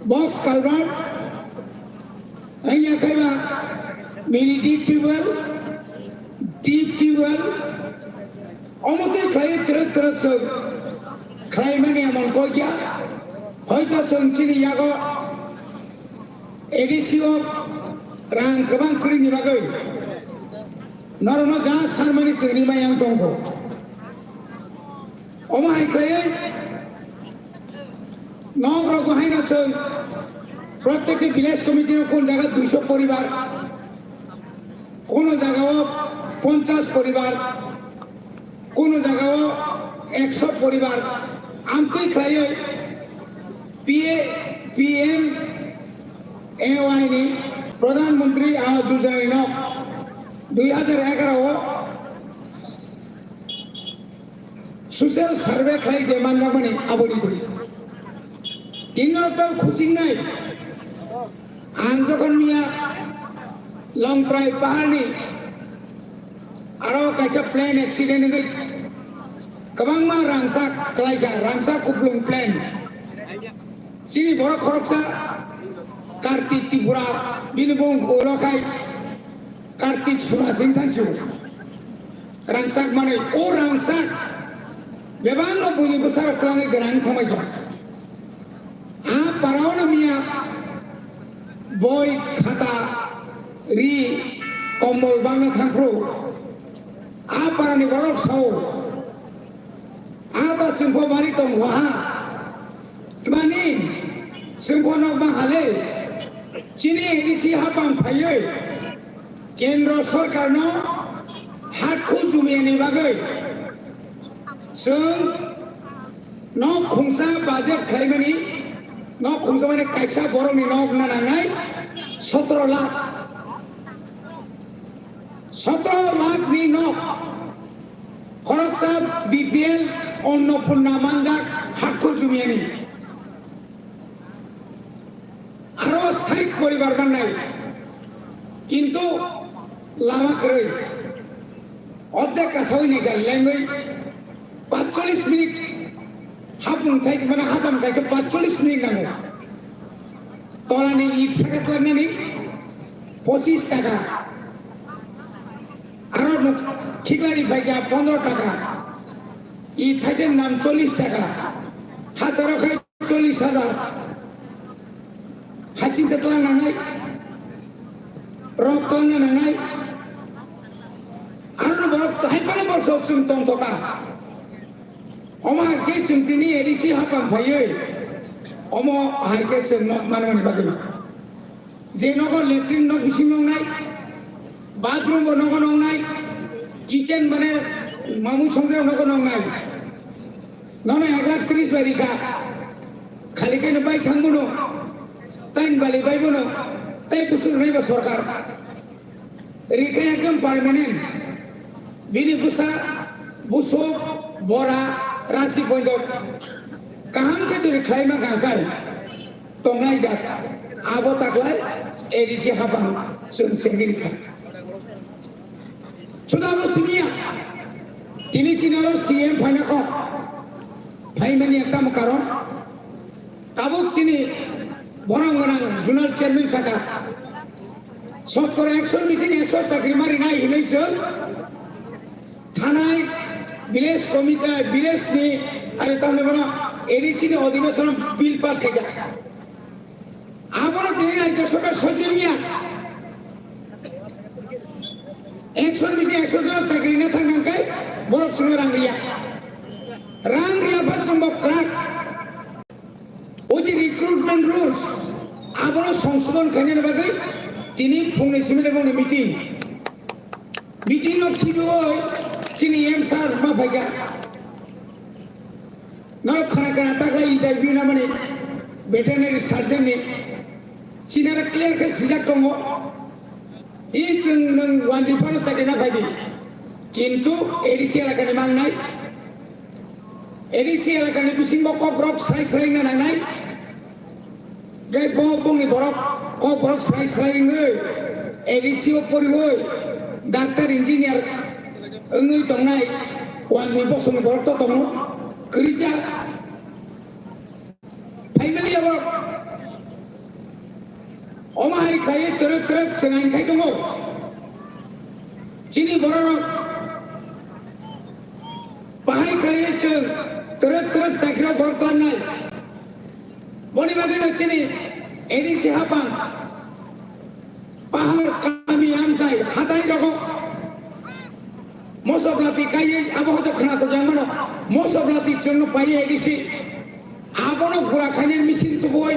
box culvert, wngya khe ba mini deep tubewell, deep tubewell, omo twi khlaiwi twrwk twrwk chwng khlaimani emon kok ya. Hoito chwng chini yago A D C o rang kwbang kwrwini bagwi norokno ja sarmani chwngni mayang tongkho. Omo hai khlaiwi nok rok bo haino chwng protekti village committee no kun jaga duiso poribar, kuno jaga o ponchas poribar, kuno jaga o ekso poribar amtwi khlaiwi P A, P M A Y ni Pradhan Mantri Awas Yojana ni nok dui hajar egaroh o social survey khlai je manjakmani aboni twi. Tini norok tei khusing nai. Ang jokhon miya Longtrai paharni aro kaisa plane accident wngwi kwbangma rangchak kwlaikha, rangchak kuplung plane. Chini borok khoroksa Kartik Tripura, bini bung ulo khai Kartik Suraj wng thansio. Rangchak manwi, o rangchak bebakno buini bwsarok kwlangwi gwnang thangbai tong. A parao no miya boi, khata, ri, kombol bangna thangphru. A parani borok sao, a ta chwngpho bari tong waha. Twmani chwngpho nok bang hale. Chini A D C hapang phaiwi Kendro sorkarno ha khu jumiyani bagwi chwng nok khungsa budget khlaimani, nok khungsa mane kaisa borokni nok na nangnai sotro lakh, sotro lakh ni nok khoroksa B P L Annapurna manjak ha khu jumiyani. Aro sait poribar mannai, kintu lama kwrwi. Ordek kasawi ni gal lengwi patchollis minute hapung thai mane hajam kaisa patchollis minute nango. Tolani it sakat lamani pochis taka. Aro nuk khiklari baikha pondro taka. It thaijak nam chollis taka. Hacharo khai chollis hajar. Haching tatlang nangnai. Rok twlangna nangnai. Aro no borok hai phano borok sok chwng tongthoka. Omo hai khe chwng tini A D C hapang phaiwi. Omo hai khe chwng nok manmani bagwi. Je nogo latrine nok bising nongnai, bathroom bo nogo nongnai, kitchen mane mamui songjak nogo nongnai. Nono ek lakh tris bai rikha. Khali khe no bai thang bono, tain bali bai bono, tai kusuk raiba sorkar. Rikha ekdom permanent. Bini bwsa, busuk, bora, rasi poindok. Kaham khe twi khlaima kha kai. Tongnaijak. Abo taklai A D C hapang chwng sengwi rikha. Suda abo simiya. Tini chini aro C M phaina kho. Phaimani ekta karon. Tabuk chini borok gwnang zonal chairman saka. Sotkora ekso ni bising ekso chakri ma rinai hinwi chwng thanai village committee, village ni, are tamni bono A D C ni odhibeshon bill pass khaijak. Abono tini rajya sorkar sojoliya. Ekso ni bising ekso jon chakri na thang hwnkhe borok chwngno rang riya. Rang riya ba chwngbo kwrak. O je recruitment rules, abono songsodhon khainani bagwi tini phungni simi bongni meeting. Meeting no khibiwi chini M sir ma phaikha. Norok khana khana taklai interview namani veterinary surgeon ni chinara clear khe sijak tongo. I chwng nwng wanjwi phano chakri na phaidi. Kintu A D C elakani mangnai. A D C elakani bisingo kok borok srai srai wngna nangnai. Tei bo bongni borok kok borok srai srai wngwi A D C o poriwi doctor engineer wngwi tongnai wanjwi bosongni borok to tongo. Kwrwikya. Family abo omo hai khlaiwi twrwk twrwk chwng ang khai tongo. Chini bororok bahai khlaiwi chwng twrwk twrwk chakirok borok tlangnai. Boni bagwino chini A D C hapang pahar kami amchai hatai rogo mosoblati kaiwi abo hoito khwnathokjakmano mosoblati chwngno paiwi A D C. Abono gura khainani machine tubui,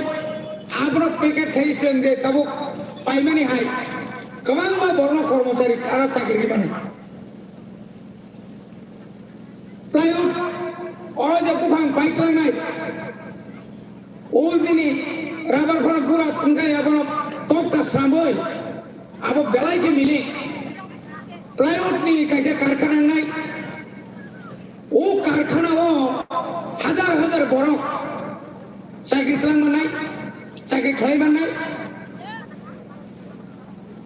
abono packet khai chwng je tabuk paimani hai kwbangma borno kormochari aro chakri rimani. Plywood O nini rubber phano pura thwngkha, abono tokta sramwi abo belai khe milik. Plywood ni kaisa karkhana wngnai. O karkhana o hajar hajar borok chakri twlang mannai, chakri khlai mannai.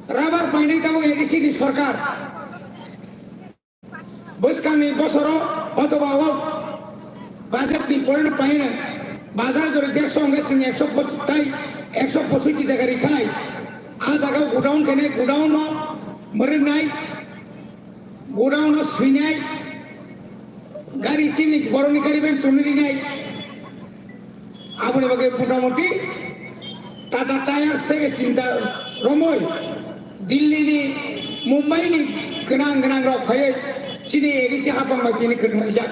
Rubber painai tabuk A D C ni sorkar. Bwskangni bosoro othoba o budget ni porino paino bazar jori dersho hwnkhe chwng ekso pochis tai ekso pochis taka rikhai. A jaga o godown khainai, godown no mwrwngnai, godown no swinai, gari chini borokni gari bai tongwi rinai. Aboni bagwi motamoti Tata Tyres theke chinta romwi Delhi ni, Mumbai ni gwnang gwnang rok phaiwi chini A D C hapang bai tini kwrwnglaijak.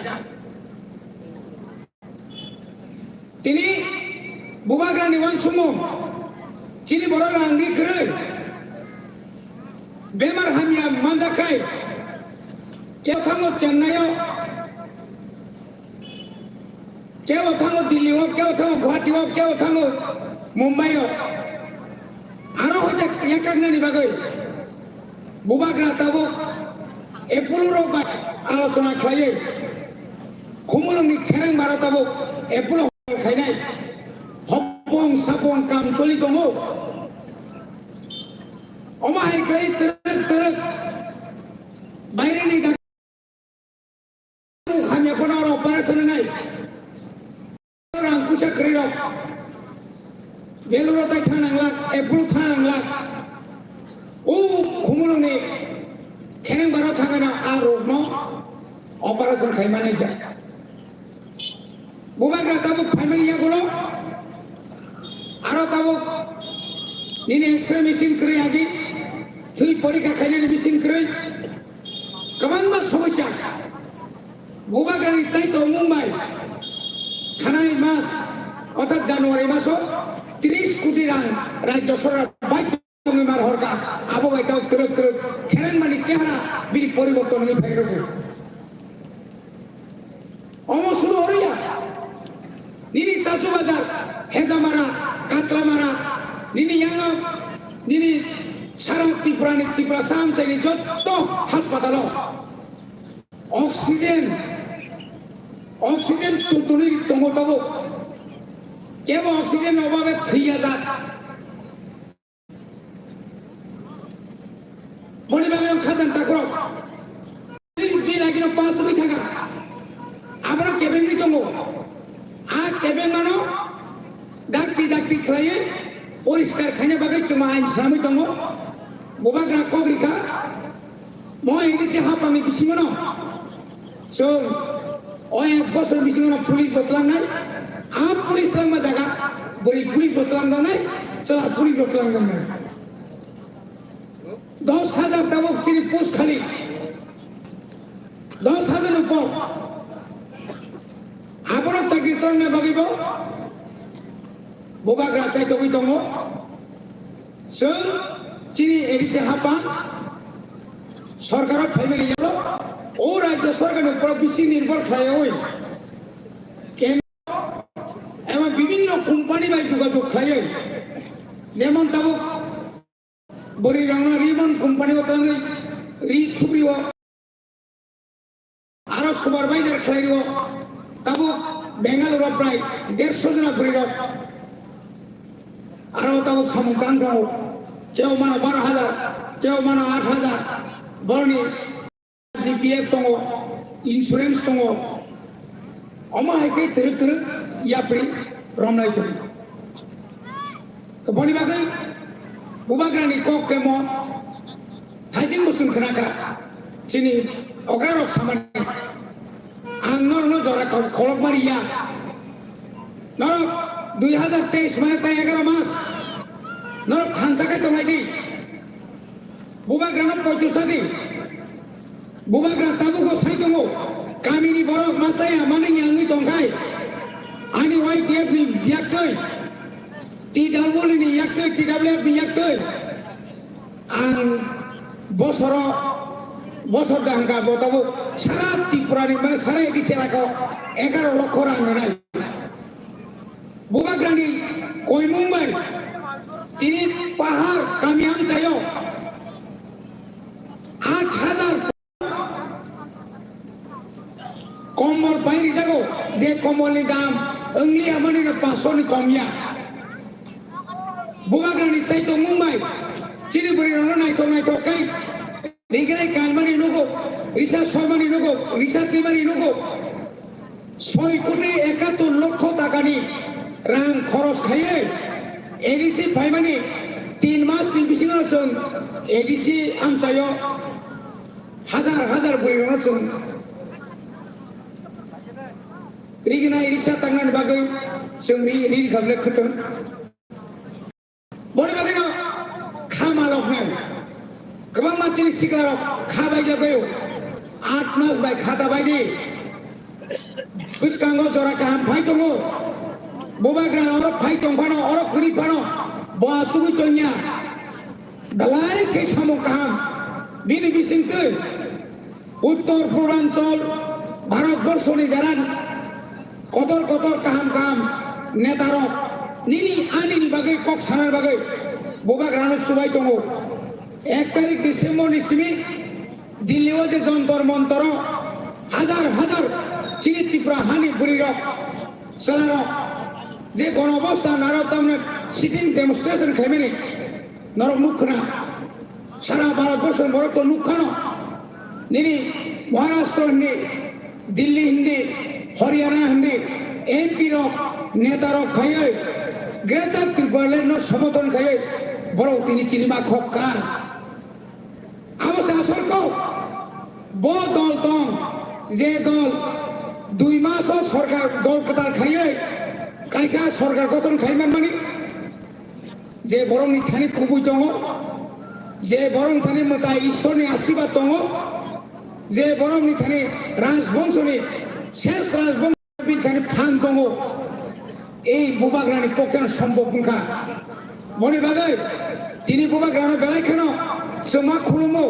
Tini bubagra ni uansukmung chini borok rang ri kwrwi bemar hamya manjak khai kebo thango Chennai o. Kebo thango Delhi o, kebo thango Guwahati o, kebo thango Mumbai o. Aro hoite yakaknani bagwi bubagra tabuk Apollo rok bai alochona khlaiwi Khumulwngni khereng bara tabuk Apollo hospital khainai hopong sapong kam choli tongo. Omo hai khlai twrwk twrwk baireni Hamya phano aro operation nai. Rang puisa kwrwi rok. Belura tai thang nang lak, Apollo thang nang lak. O Khumulwngni kheneng baro thangana a rokno operation khai manai ja. Bubagra tabuk phaimani yagulo. Aro tabuk nini X-ray machine kwrwi agi. Thwi porikha khainani machine kwrwi. Kwbangma somosa bubagrani chai tongmung bai thanai mas orthat January maso tris koti rang rajya sorkar bai tongwi mar horka abo bai tau twrwk twrwk kherang mani chehara bini poriborton wngwi phai rwgo. Omo suru horiya. Nini Chasu Bazar, Hejamara, Katlamara, nini yanga, nini sara Tripura ni Tripura samsai ni jotto haspatalo oxygen, oxygen tutuni tongo tabuk. Kebo oxygen obabe thwiya jak. Boni bagwi no khajan takhurok. Bill agino pass wngwi thangkha. Abono kebengwi tongo. A kebengmano dakti dakti khlaiwi poriskar khaina bagwi chwma ain swnamwi tongo. Bubagra kok rikha. Mo A D C hapangni bisingono chwng o ek bosor bisingono police bo twlangnai, a police twlangma jaga bwrwi police bo twlangjaknai, chwla police bo twlangjaknai. Dos hajar tabuk chini post khali, dos hajar ni upor. Abono chakri twlangna bagwi bo bubagra chai togwi tongo. Chwng chini A D C hapang sorkaro phaimani yalo o rajya sorkarni upor bisi nirbhor khlaiwi kendro eba bibhinno company bai jogajog khlaiwi, jemon tabuk bwrwi rangno Ribbon company o tangwi ri sugrio. Aro supervisor khlai rio, tabuk Bengaluru prai dersho jona bwrwi rok. Aro tabuk samung tang tongo, keo mano baro hajar, keo mano aat hajar, boroni G P F tongo, insurance tongo. Omo hai khe twrwk twrwk yapri romnai tongo. Boni bagwi bubagrani kok khe mo thaijing bwswng khna kha chini okrarok samani. Ang norokno jora kau kholok mani ya. Norok dui hajar teis mane tai egaroh mas. Norok thansa khe tonglai di. Bubagrano poito sadi. Bubagra tabugo sai tongo. Kamini borok masaya manini wngwi tongkhai. Ani Y T F ni yaktwi, T W ni yaktwi, T W F ni yaktwi. Ang bosoro, bosor dangka bo tabuk sara Tripura ni mane sara A D C elaka o egaroh lokho rang rwnai. Bubagrani koimung bai tini pahar kami amchaio aat hazar kombol pai rijago, je kombolni dam wngli amani no paso ni komya. Bubagrani sai tongmung bai chini bwrwi rokno naithok naithok kai. Rigre kanmani nugo, risa sormani nugo, risa twimani nugo. Soi koti ekattor lokho takani rang khoros khaiwi A D C phaimani tin mas ni bisingo chwng A D C amchaio hazar hazar bwrwi rokno chwng rignai risa tangnani bagwi chwng ri ri khamle khwtwng. Boni bagwino kha maloknai. Kwbangma chini siklarok kha baijagwi aat mas bai kha ta baidi. Bwskango jora kaham phai tongo. Bubagra oro phai tong phano, oro kwrwi phano, bo asugwi tongya. Belai khe samung kaham. Bini bisingtwi Uttor Purbanchal Bharat Borshoni jara kotor kotor kaham kaham netarok nini anini bagwi kok sanar bagwi Bubagrano chubai tongo. Ek tarik December ni simi Delhi o je Jantar Mantar o hajar hajar chini Tripura hani bwrwi rok, chwla rok je gono obostha naro tamne sitting demonstration khaimani norok nukkha na. Sara Bharat Borso ni borok to nukha no. Nini Maharashtra hindi, Delhi hindi, Haryana hindi, M P rok, neta rok phaiwi Greater Tipraland no somothon khaiwi borok tini chini ma khok kha. Abo se asol kok. Bo dol tong, je dol dui maso sorkar dol kwtal khaiwi kaisa sorkar gothon khai manmani. Je borokni thani kubui tongo, je borokni thani mwtai Ishwarni asirwad tongo, je borokni thani rajbongshoni, ses rajbongshoni thani phan tongo, ei Bubagrani pokheno sombhob wngkha. Boni bagwi tini Bubagrano belai kheno chwng ma khulumo,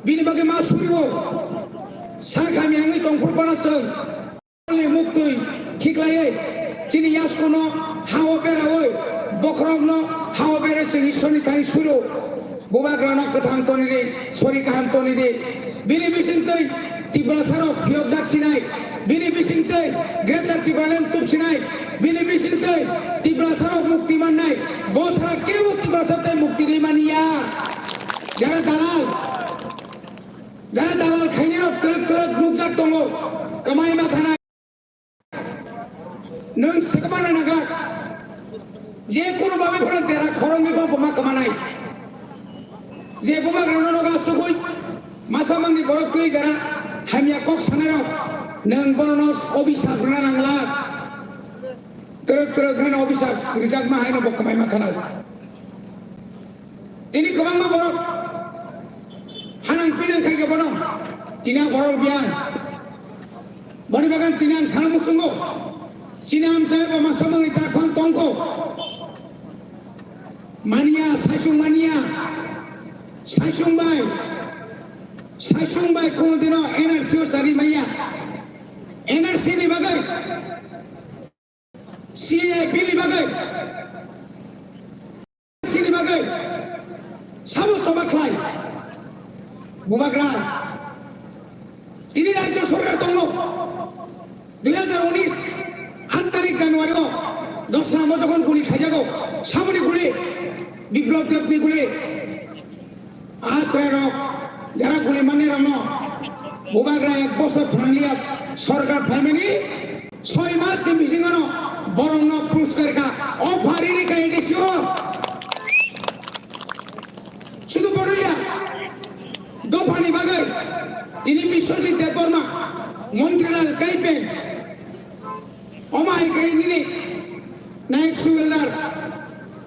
bini bagwi ma surio, sa kami wngwi tongphuru phano chwng. Ni muktwi khiklaiwi chini yaskuno hao berawi bokhorokno hao berai chwng Ishwarni thani suro. Bubagrano kwthang tonidi, sori kaham tonidi. Bini bisingtwi Tiprasarok phiyokjak sinai, bini bisingtwi Greater Tipraland tubsinai, bini bisingtwi Tiprasarok mukti mannai, bo sara kebo Tiprasa tei mukti rwi maniya. Jara dalal, jara dalal khainirok twrwk twrwk nukjak tongo, kwmai ma thanai. Nwng swkma rwna glak. Je kunu babe phano dera khoroknwi bo buma kwmanai. Je Bubagrano nogo asugwi masa mangni borok twi jara hamya kok sanairok, nwng bono obisap rwna nanglak. Twrwk twrwk haino obisap rwjakma haino bo kwmaima thanai. Tini kwbangma borok hanang pinang khai khe bono tini ang borok biyang. Boni bagwi tini ang sana muchungo. Chini amchai bo masa mangni takhwng tongkho. Maniya, saichung maniya. Saichung bai. Saichung bai kono dino N R C o sari maya. N R C ni bagwi. C A A bill ni bagwi, C ni bagwi sabo soba khlai. Bubagra tini rajyo sorkar tongo. Dui hajar unis aat tarik January o Dosra mo jokhon guli khaijago, saboni guli, Biplab Debni guli. Asrai rok, jara guli manni rokno Bubagra ek bosor phnangya sorkar phaimani soi mas ni bisingo no borokno puruskar kha, o phari ri kha A D C o. Sudu bodoya, dophani bagwi tini Biswajit Debbarma, Montrilal Kaipen, Omo hai khe nini Nayak Subildar,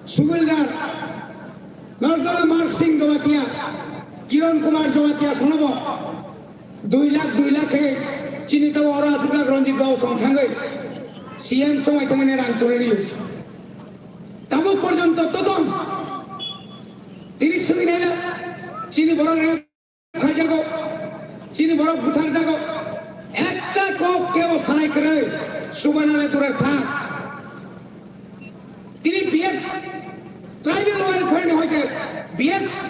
Subildar, Norjala Mar Singh Jamatia, Kiran Kumar Jamatia sonobo dui lakh, dui lakh khe chini tabo oro aswk lakh Ranjit Babu song thangwi C M songwi thangwi rang turi riyo. Tabuk porjonto totong tini swngwi naila chini borok khaijago, chini borok butharjago, ekta kok kebo sanai kwrwi, chubanale durar thang.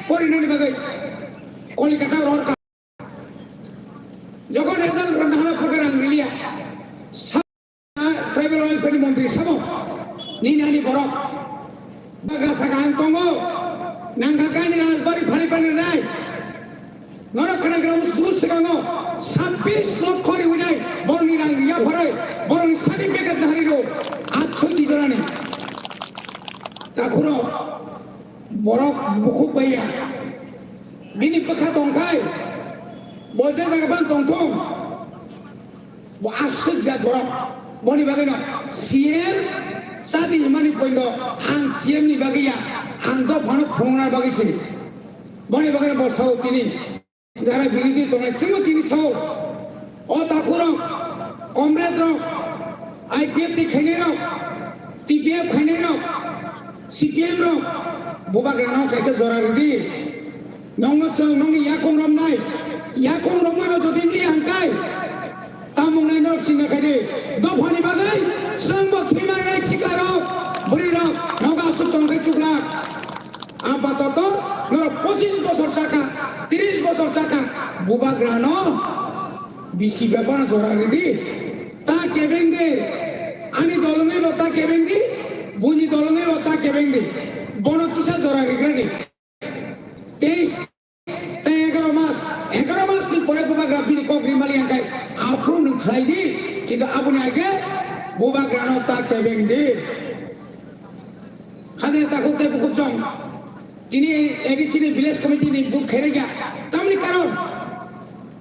porinani bagwi Kolkata ror ka. Jokon result rwna hana program ang riliya. Sa-, tribal welfare ni montri sabo. Nini ani borok. Bagra saka ang tongo. Nangkha kani rajbari phani phani nai. Norok khwnagrao sugu swkango sabbish lokho riwinai borokni rang riya pharai borokni certificate nahari rw atsho tijorani. Takhuro borok bukhuk baiya bini bwkha tongkhai bo je jaga ban tongthong. Bo aswk jat borok. Boni bagwino C M chadi himani poindo ang C M ni bagwi ya, ang dophano phunukna bagwi se. Boni bagwino bo sao tini jara birodhi tongnai chwngno tini sao. O takhurok, comrade rok, I P F T khainai rok, T P F khainai rok, C P M rok, bubagrano kaisa jora ridi. Nongno chwng nongni yakung romnai, yakung romwi no jodi wngya hwnkhe, tamung nai norok sinna khaidi. Dophani bagwi chwng bo thwi manai sikla rok, bwrwi rok, nogo aswk tong khe chuklak. Apatoto norok pochis bosor chakha, tris bosor chakha, bubagrano bisi bebano jora ridi. Ta kebeng di, ani dolongwi bo ta kebeng di, buini dolongwi bo ta kebeng di. Bono kisa jora rigra di. Teis tei egaroh mas, egaroh mas ni pore bubagra bini kok rimali angkai aphuru nwng khlai di, kintu aboni age bubagrano ta kebeng di. Khajani takhuk tei bukhuk chong tini A D C ni village committee ni vote khairokya, tamni karon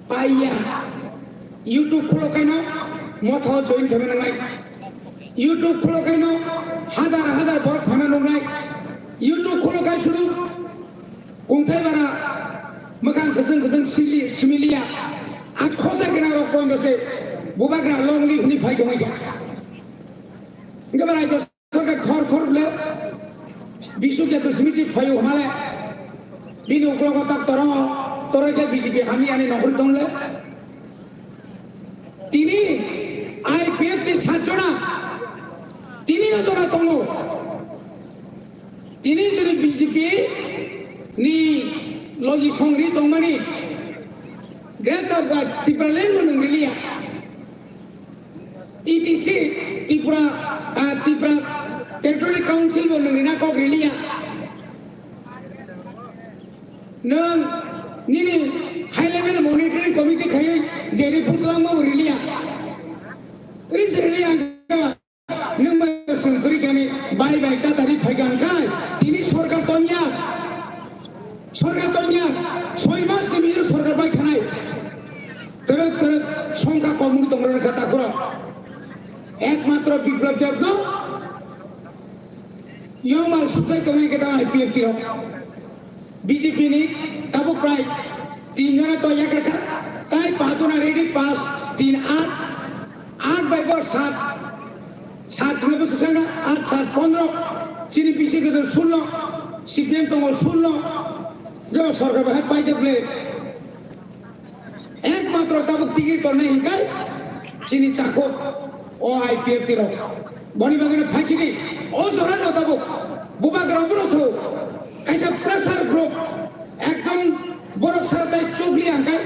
paiya. YouTube khulo kaino motha join khaima nangnai. YouTube khulo kaino hazar hazar borok phaima nuknai. YouTube khulo kai sudu kungthai bara mwkhang kwchwng kwchwng sili similiya. A khosa gwnang rok pondo se bubagra long live hwnwi phai tongwi kha. Hwnkhe bara Sorkar thor thor le bisu ke to simi si phayo hmale. Bini uklogo tak toro, toro ke B J P hami ani nokri tong le. Tini I P F T sat jona, tini no jora tongo. Tini jodi B J P ni logi songri tongmani Greater Tipraland no nung riliya. T T C, Tripura, ah, Tripura Territory Council bo nwng rina kok riliya. Nwng nini high level monitoring committee khaiwi je report twlangma bo riliya. Ris riliya nwng bai swng kwrwi kani bai bai tatari phaiga hwnkhe tini sorkar tongya. Sorkar tongya, soi mas ni bini sorkar bai thanai. Twrwk twrwk songkha komung tong rwkha takhurok. Ekmatro Biplab Deb no yongmal sujai tongnai khe ta I P F T rok. B J P ni tabuk prai tin jona to yakarkha, tai pach jona ready, pach tin aat, aat bai dor sat. Sat hwnwi bwswk thangkha, aat sat pondro, chini bisi kwthwng sullo, C P M tongo sullo, jebo sorkar bahai paijak le. Ekmatro tabuk tigi tongnai hinkai chini takhuk o I P F T rok. Boni bagwino phaisini o jorano tabuk bubagra obono sao kaisa pressure group ekdom borok saratai chukli hwnkai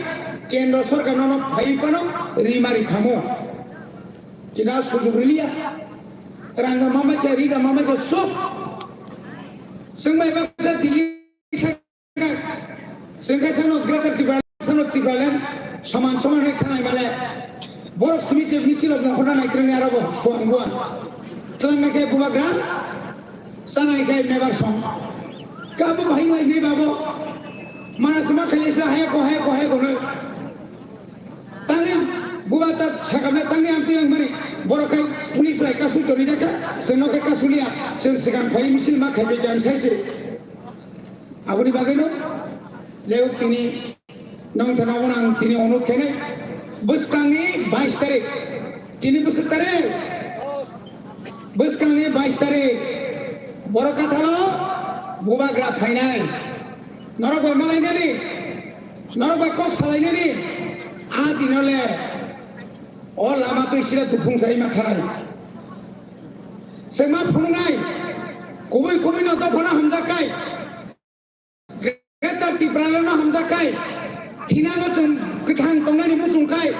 kendro sorkar nono phaiwi phano rimari khamu. Kina sujug riliya. Rangda mama khe, rida mama khe, sok. Sengmai baksa Delhi thangkha. Sengkha sano Greater Tipraland, sano Tipraland, saman saman hai thanai male. Borok simi se misil of nongkhorna naikrani arabo, suang buang. Tlang khe bubagra, sanai khe mebar song. Kabo bahing lai ni babo. Mana sima khali sila haya ko, haya ko, haya ko noi. Tangwi buba ta sakamna tangwi amtwi ang mani borok khai police bai kasu toni jakha, chwngno khai kasu liya, chwng swkang phai misil ma khai bai jam sai se. Aboni bagwi no jai hok tini nong thana ang tini onut khainai bwskangni bais tarik, tini bwswk tarik. Bwskangni bais tarik borok kathalo bubagra phainai. Norok bai malainani, norok bai kok salainani, a dino le o lama twi sira duphung sai ma kharai. Sengma phunuknai, kubui kubui no dophano hamjak kai. Greater Thinano chwng kwthang tongnani muchung khai,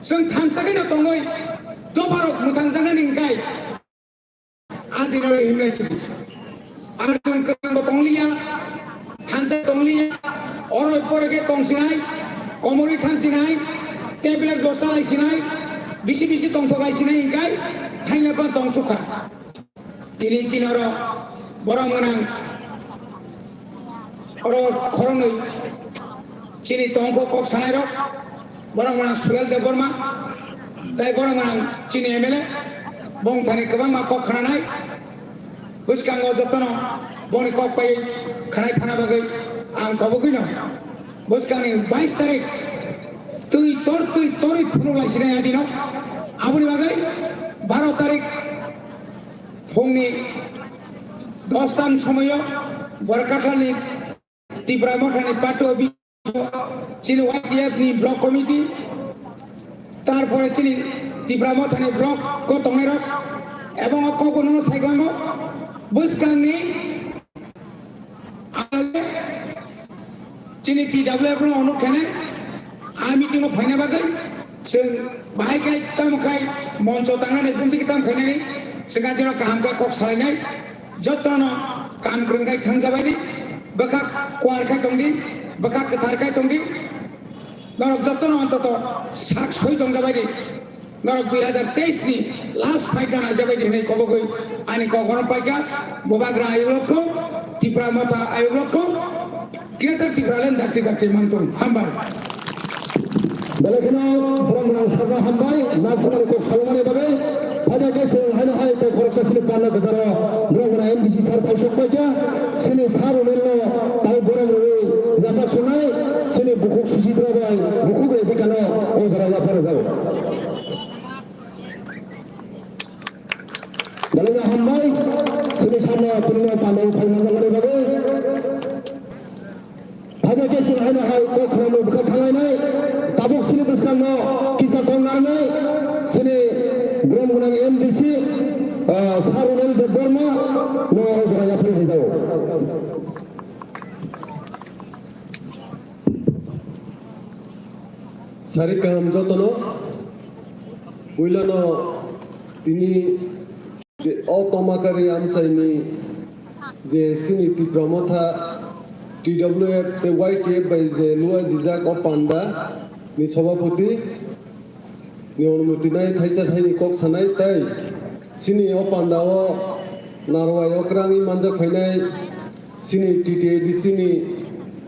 chwng thansa khe no tongwi dopharok mwthangjaknani hwn khai. A dinore himlai sidi. Ar chwng kwthangbo tongliya, thansa tongliya, oro pore khe tongsinai, komorwi thansinai, tablet bo chalaisinai, bisi bisi tongthok laisinai hwn khai, thangya phano tongsukha. Tini chini oro borok gwnang, oro khoroknwi chini tongkho kok sanairok, borok gwnang Suhel Debbarma, tei borok gwnang chini M L A, bongthani kwbangma kok khananai. Bwskango jotono bongni kok pai khanai thana bagwi ang kobogwino bwskangni bais tarik twi tor twi torwi phunuk lai sinai adino. Aboni bagwi baro tarik phungni dos tan somoio Borkathali Tipra Mothani party office chini Y T F ni block committee, tarpore chini Tipra Mothani block ko tongnairok, ebong o kokbo nono saiklango bwskangni chini T W F no onuk khenai a meeting o phaina bagwi chwng bahai khai tamo khai moncho tangnani bumtwi tam khainani chwng ajino kaham khe kok salainai. Jotono kam kwrwng khai thangjabai di, bwkhak kuar khai tong di, bwkhak kwthar khai tong di, norok jotono ontoto sak soi tongjabai di. Norok dui hajar teis ni last fight no naijabai di hinwi kobogwi ani kokono paikha, Bubagra ayuk rok thung, Tipra Motha ayuk rok thung. Greater Tipraland dakti dakti mantong. Hambai. Belai kheno borok rang sabna hambai, nak kumari kok salmani bagwi. Pada ke se haino hai te khorok sini panna gajaro. Borok rang M D C sir paisok paikha. Sini sir unelo tai borok rwi yasak sunai. Sini bukhuk Suchitra bai, bukhuk bai bikano o jora yaphar jao. Belai hambai, sini sir no tini panna uthai manna bagwi. Phaiba khe chwng haino hai kok khwlangwi bwkha thanglainai, tabuk chini bwskango kisa kok narwknai, chini brom gwnang M D C, ah, Sir Runel Debbarma no o jaga yaphari rijao. Sari kaham jotono, puilano tini je o Tomakari amchaini je chini Tipra Motha T W F tei Y T F bai je lua jijak o panda ni sobhapoti ni onumoti nai thaisa thaini kok sanai tei chini o panda o narwai okrangwi manjak phainai chini T T A D C ni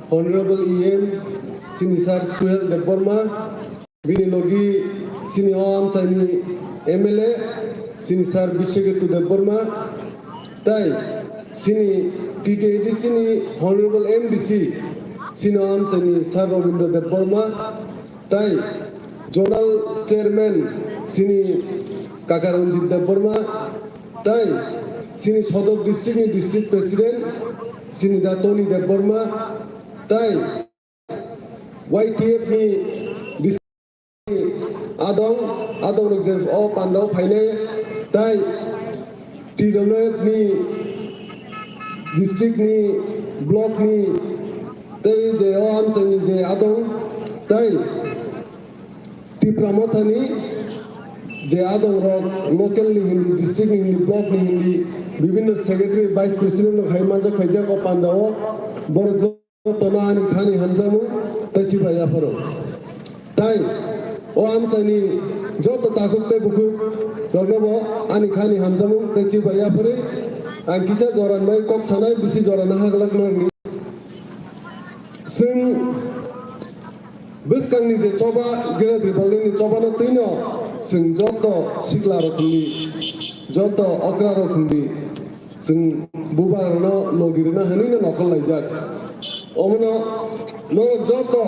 Honorable E M chini Sir Suhel Debbarma. Bini logi chini o amchaini M L A chini Sir Biswaketu Debbarma, tai chini T T A D C ni Honorable M D C chini o amchaini Sir Robindra Debbarma, tai Zonal Chairman chini Kaka Ranjit Debbarma, tai chini Sodok District ni District President chini da Tony Debbarma, tai Y T F ni district ni adong, adong rok je o panda o phainai, tai T W F ni district ni block ni tei je o amchaini je adong, tai Tipra Motha ni je adong rok local ni hindi, district ni hindi, block ni hindi, bibinno secretary, vice president rok hai manjak khaijak o panda o borok jotono ani khani hamjakmung tei chibai yapharo. Tai o amchaini joto takhuk tei bukhuk rokno bo ani khani hamjakmung tei chibai yapharwi ang kisa joran bai kok sanai bisi jorano haglak nangni. Chwng bwskangni je choba, Greater Tipraland ni choba no twino chwng joto sikla rok ni, joto okra rok ni, chwng bubagrano logi rwna hwnwi no nokol laijak. Omono norok joto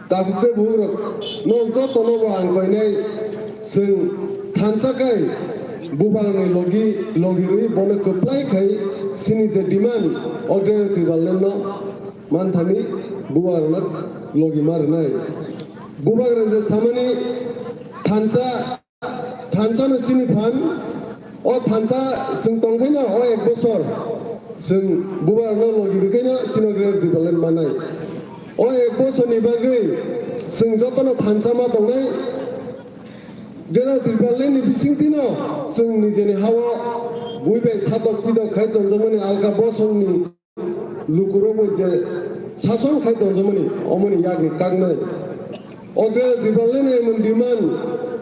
takhuk tei bukhuk rok, norok joto no bo ang koinai, chwng thansa kai bubagrani logi, logi rwi bono kwplai khai chini je demand o Greater Tipraland no manthani bubagrano logi ma rwnai. Bubagra je samani thansa Thansa no chini phan, o thansa chwng tongkhaino o ek bosor chwng bubagrano logi rwkhaino chini Greater Tipraland manai. O ek bosorni bagwi chwng jotono thansa ma tongnai. Greater Tipraland ni bisingtwino chwng nijeni hao bui bai satok pitok khai tongjakmani alka bosongni lukurokbo je sason khai tongjakmani omoni yakni kaknai. O Greater Tipraland ni emon demand,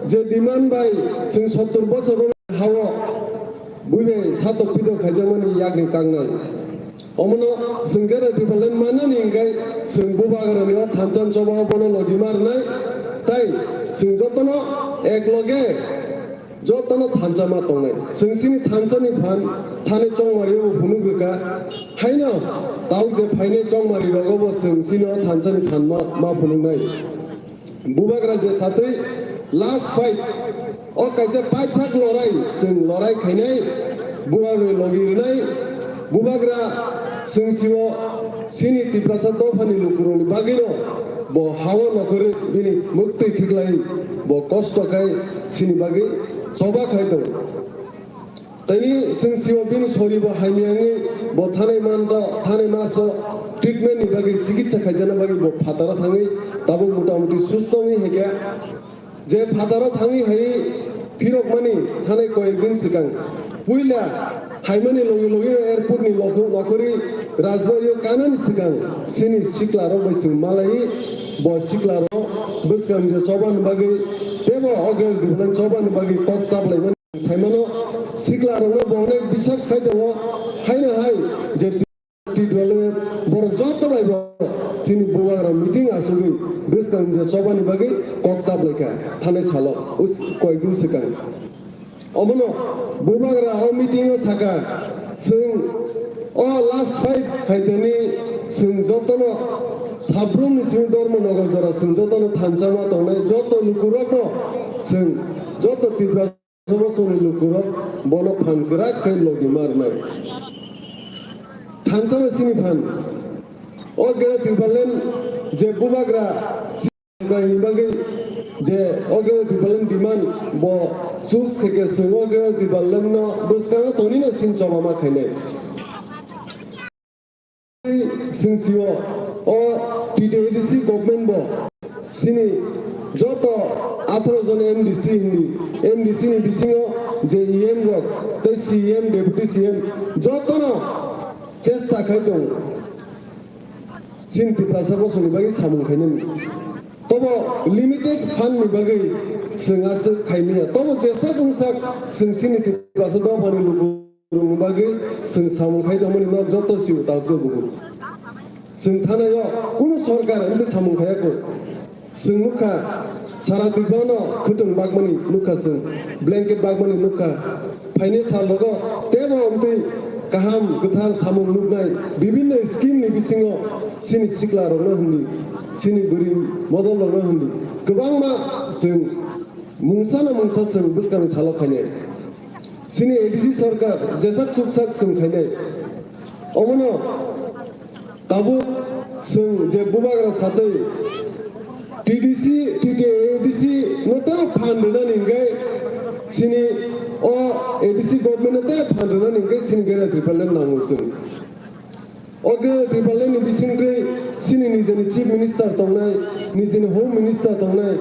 je demand bai chwng sottor bosor hao bui bai satok pitok khaijakmani yakni kaknai. Omono chwng Greater Tipraland mannani hwnkhe chwng bubagrani o thansa choba o bono logi ma rwnai, tai chwng jotono ek loge jotono thansa ma tongnai. Chwng chini thansani phan thani chongmari o phunuk rwkha. Haino tau je phainai chongmari rogo bo chwng chini o thansani phan ma, ma phunuknai. Bubagra je satwi last fight, o kaisa paithak lorai, chwng lorai khainai, bubagrani logi rwnai, bubagra chwng sio chini Tiprasa dophani lukurokni bagwino bo hao nokhorwi bini muktwi khiklai bo kosto khai chini bagwi choba khai tongo. Tini chwng sio bini soribo hamya wngwi bo thanai manto, thanai maso treatment ni bagwi chikitsa khaijana bagwi bo phataro thangwi tabuk motamuti susto wngwi haikha. Je phataro thangwi hai phirokmani thanai koyek din swkang puila haimani logi logi no airport ni nokhorwi Rajbari o kanani swkang chini sikla rok bai chwng malai bo sikla rok bwskang je choba ni bagwi tebo o Greater Tipraland choba ni bagwi kok chaplaimani. Saimano sikla rokno bo onek biswas khai tongo, haino hai je T twelve borok joto bai bo chini bubagra meeting asugwi bwskang je chobani bagwi kok chaplaikha thanai salo koyekdin swkang. Omono bubagra o meeting o saka, chwng o last fight phaitani chwng jotono Sabrum ni simi Dharmanagar jora chwng jotono thansa ma tongnai joto lukurokno chwng joto Tipra Bosongni lukurok bono phan kwrak khe logi ma rwnai. Thansa no sini phan. O Greater Tipraland je bubagra ni bagwi je o Greater Tipraland demand bo choose khe khe chwng o Greater Tipraland no bwskango tonino sin choma ma khainai. Chwng sio o T T A D C government bo chini joto atharo jon M D C hwnwi, M D C ni bisingo je E M rok tei C E M, Deputy C E M jotono chesta khai tongo. Chini Tiprasa bosongni bagwi samung khainani. Tobo limited fund ni bagwi chwng aswk khaimaya. Tobo jesak wngsak chwng chini Tiprasa dophani luku rwngni bagwi chwng samung khai tongmani no joto si utal khe bugo. Chwng thanaio kunu sorkar wngwi samung khaiya kho. Chwng nukha sara Tiprano khwtwng bakmani nukha chwng, blanket bakmani nukha. Phaini sal rogo tebo wngtwi kaham kwthar samung nuknai bibinno scheme ni bisingo chini sikla rokno hwnwi, chini bwrwi modol rokno hwnwi kwbangma chwng mungsa no mungsa chwng bwskangni salo khainai. Chini A D C sorkar jeswk chuksak chwng khainai. Omono tabuk chwng je bubagra satwi T D C, T T A D C no tei phan rwnani hwnkhe chini o A D C government no tei phan rwnani hwnkhe chini Greater Tipraland nango chwng. O Greater Tipraland ni bisingtwi chini nijeni Chief Minister tongnai, nijeni Home Minister tongnai,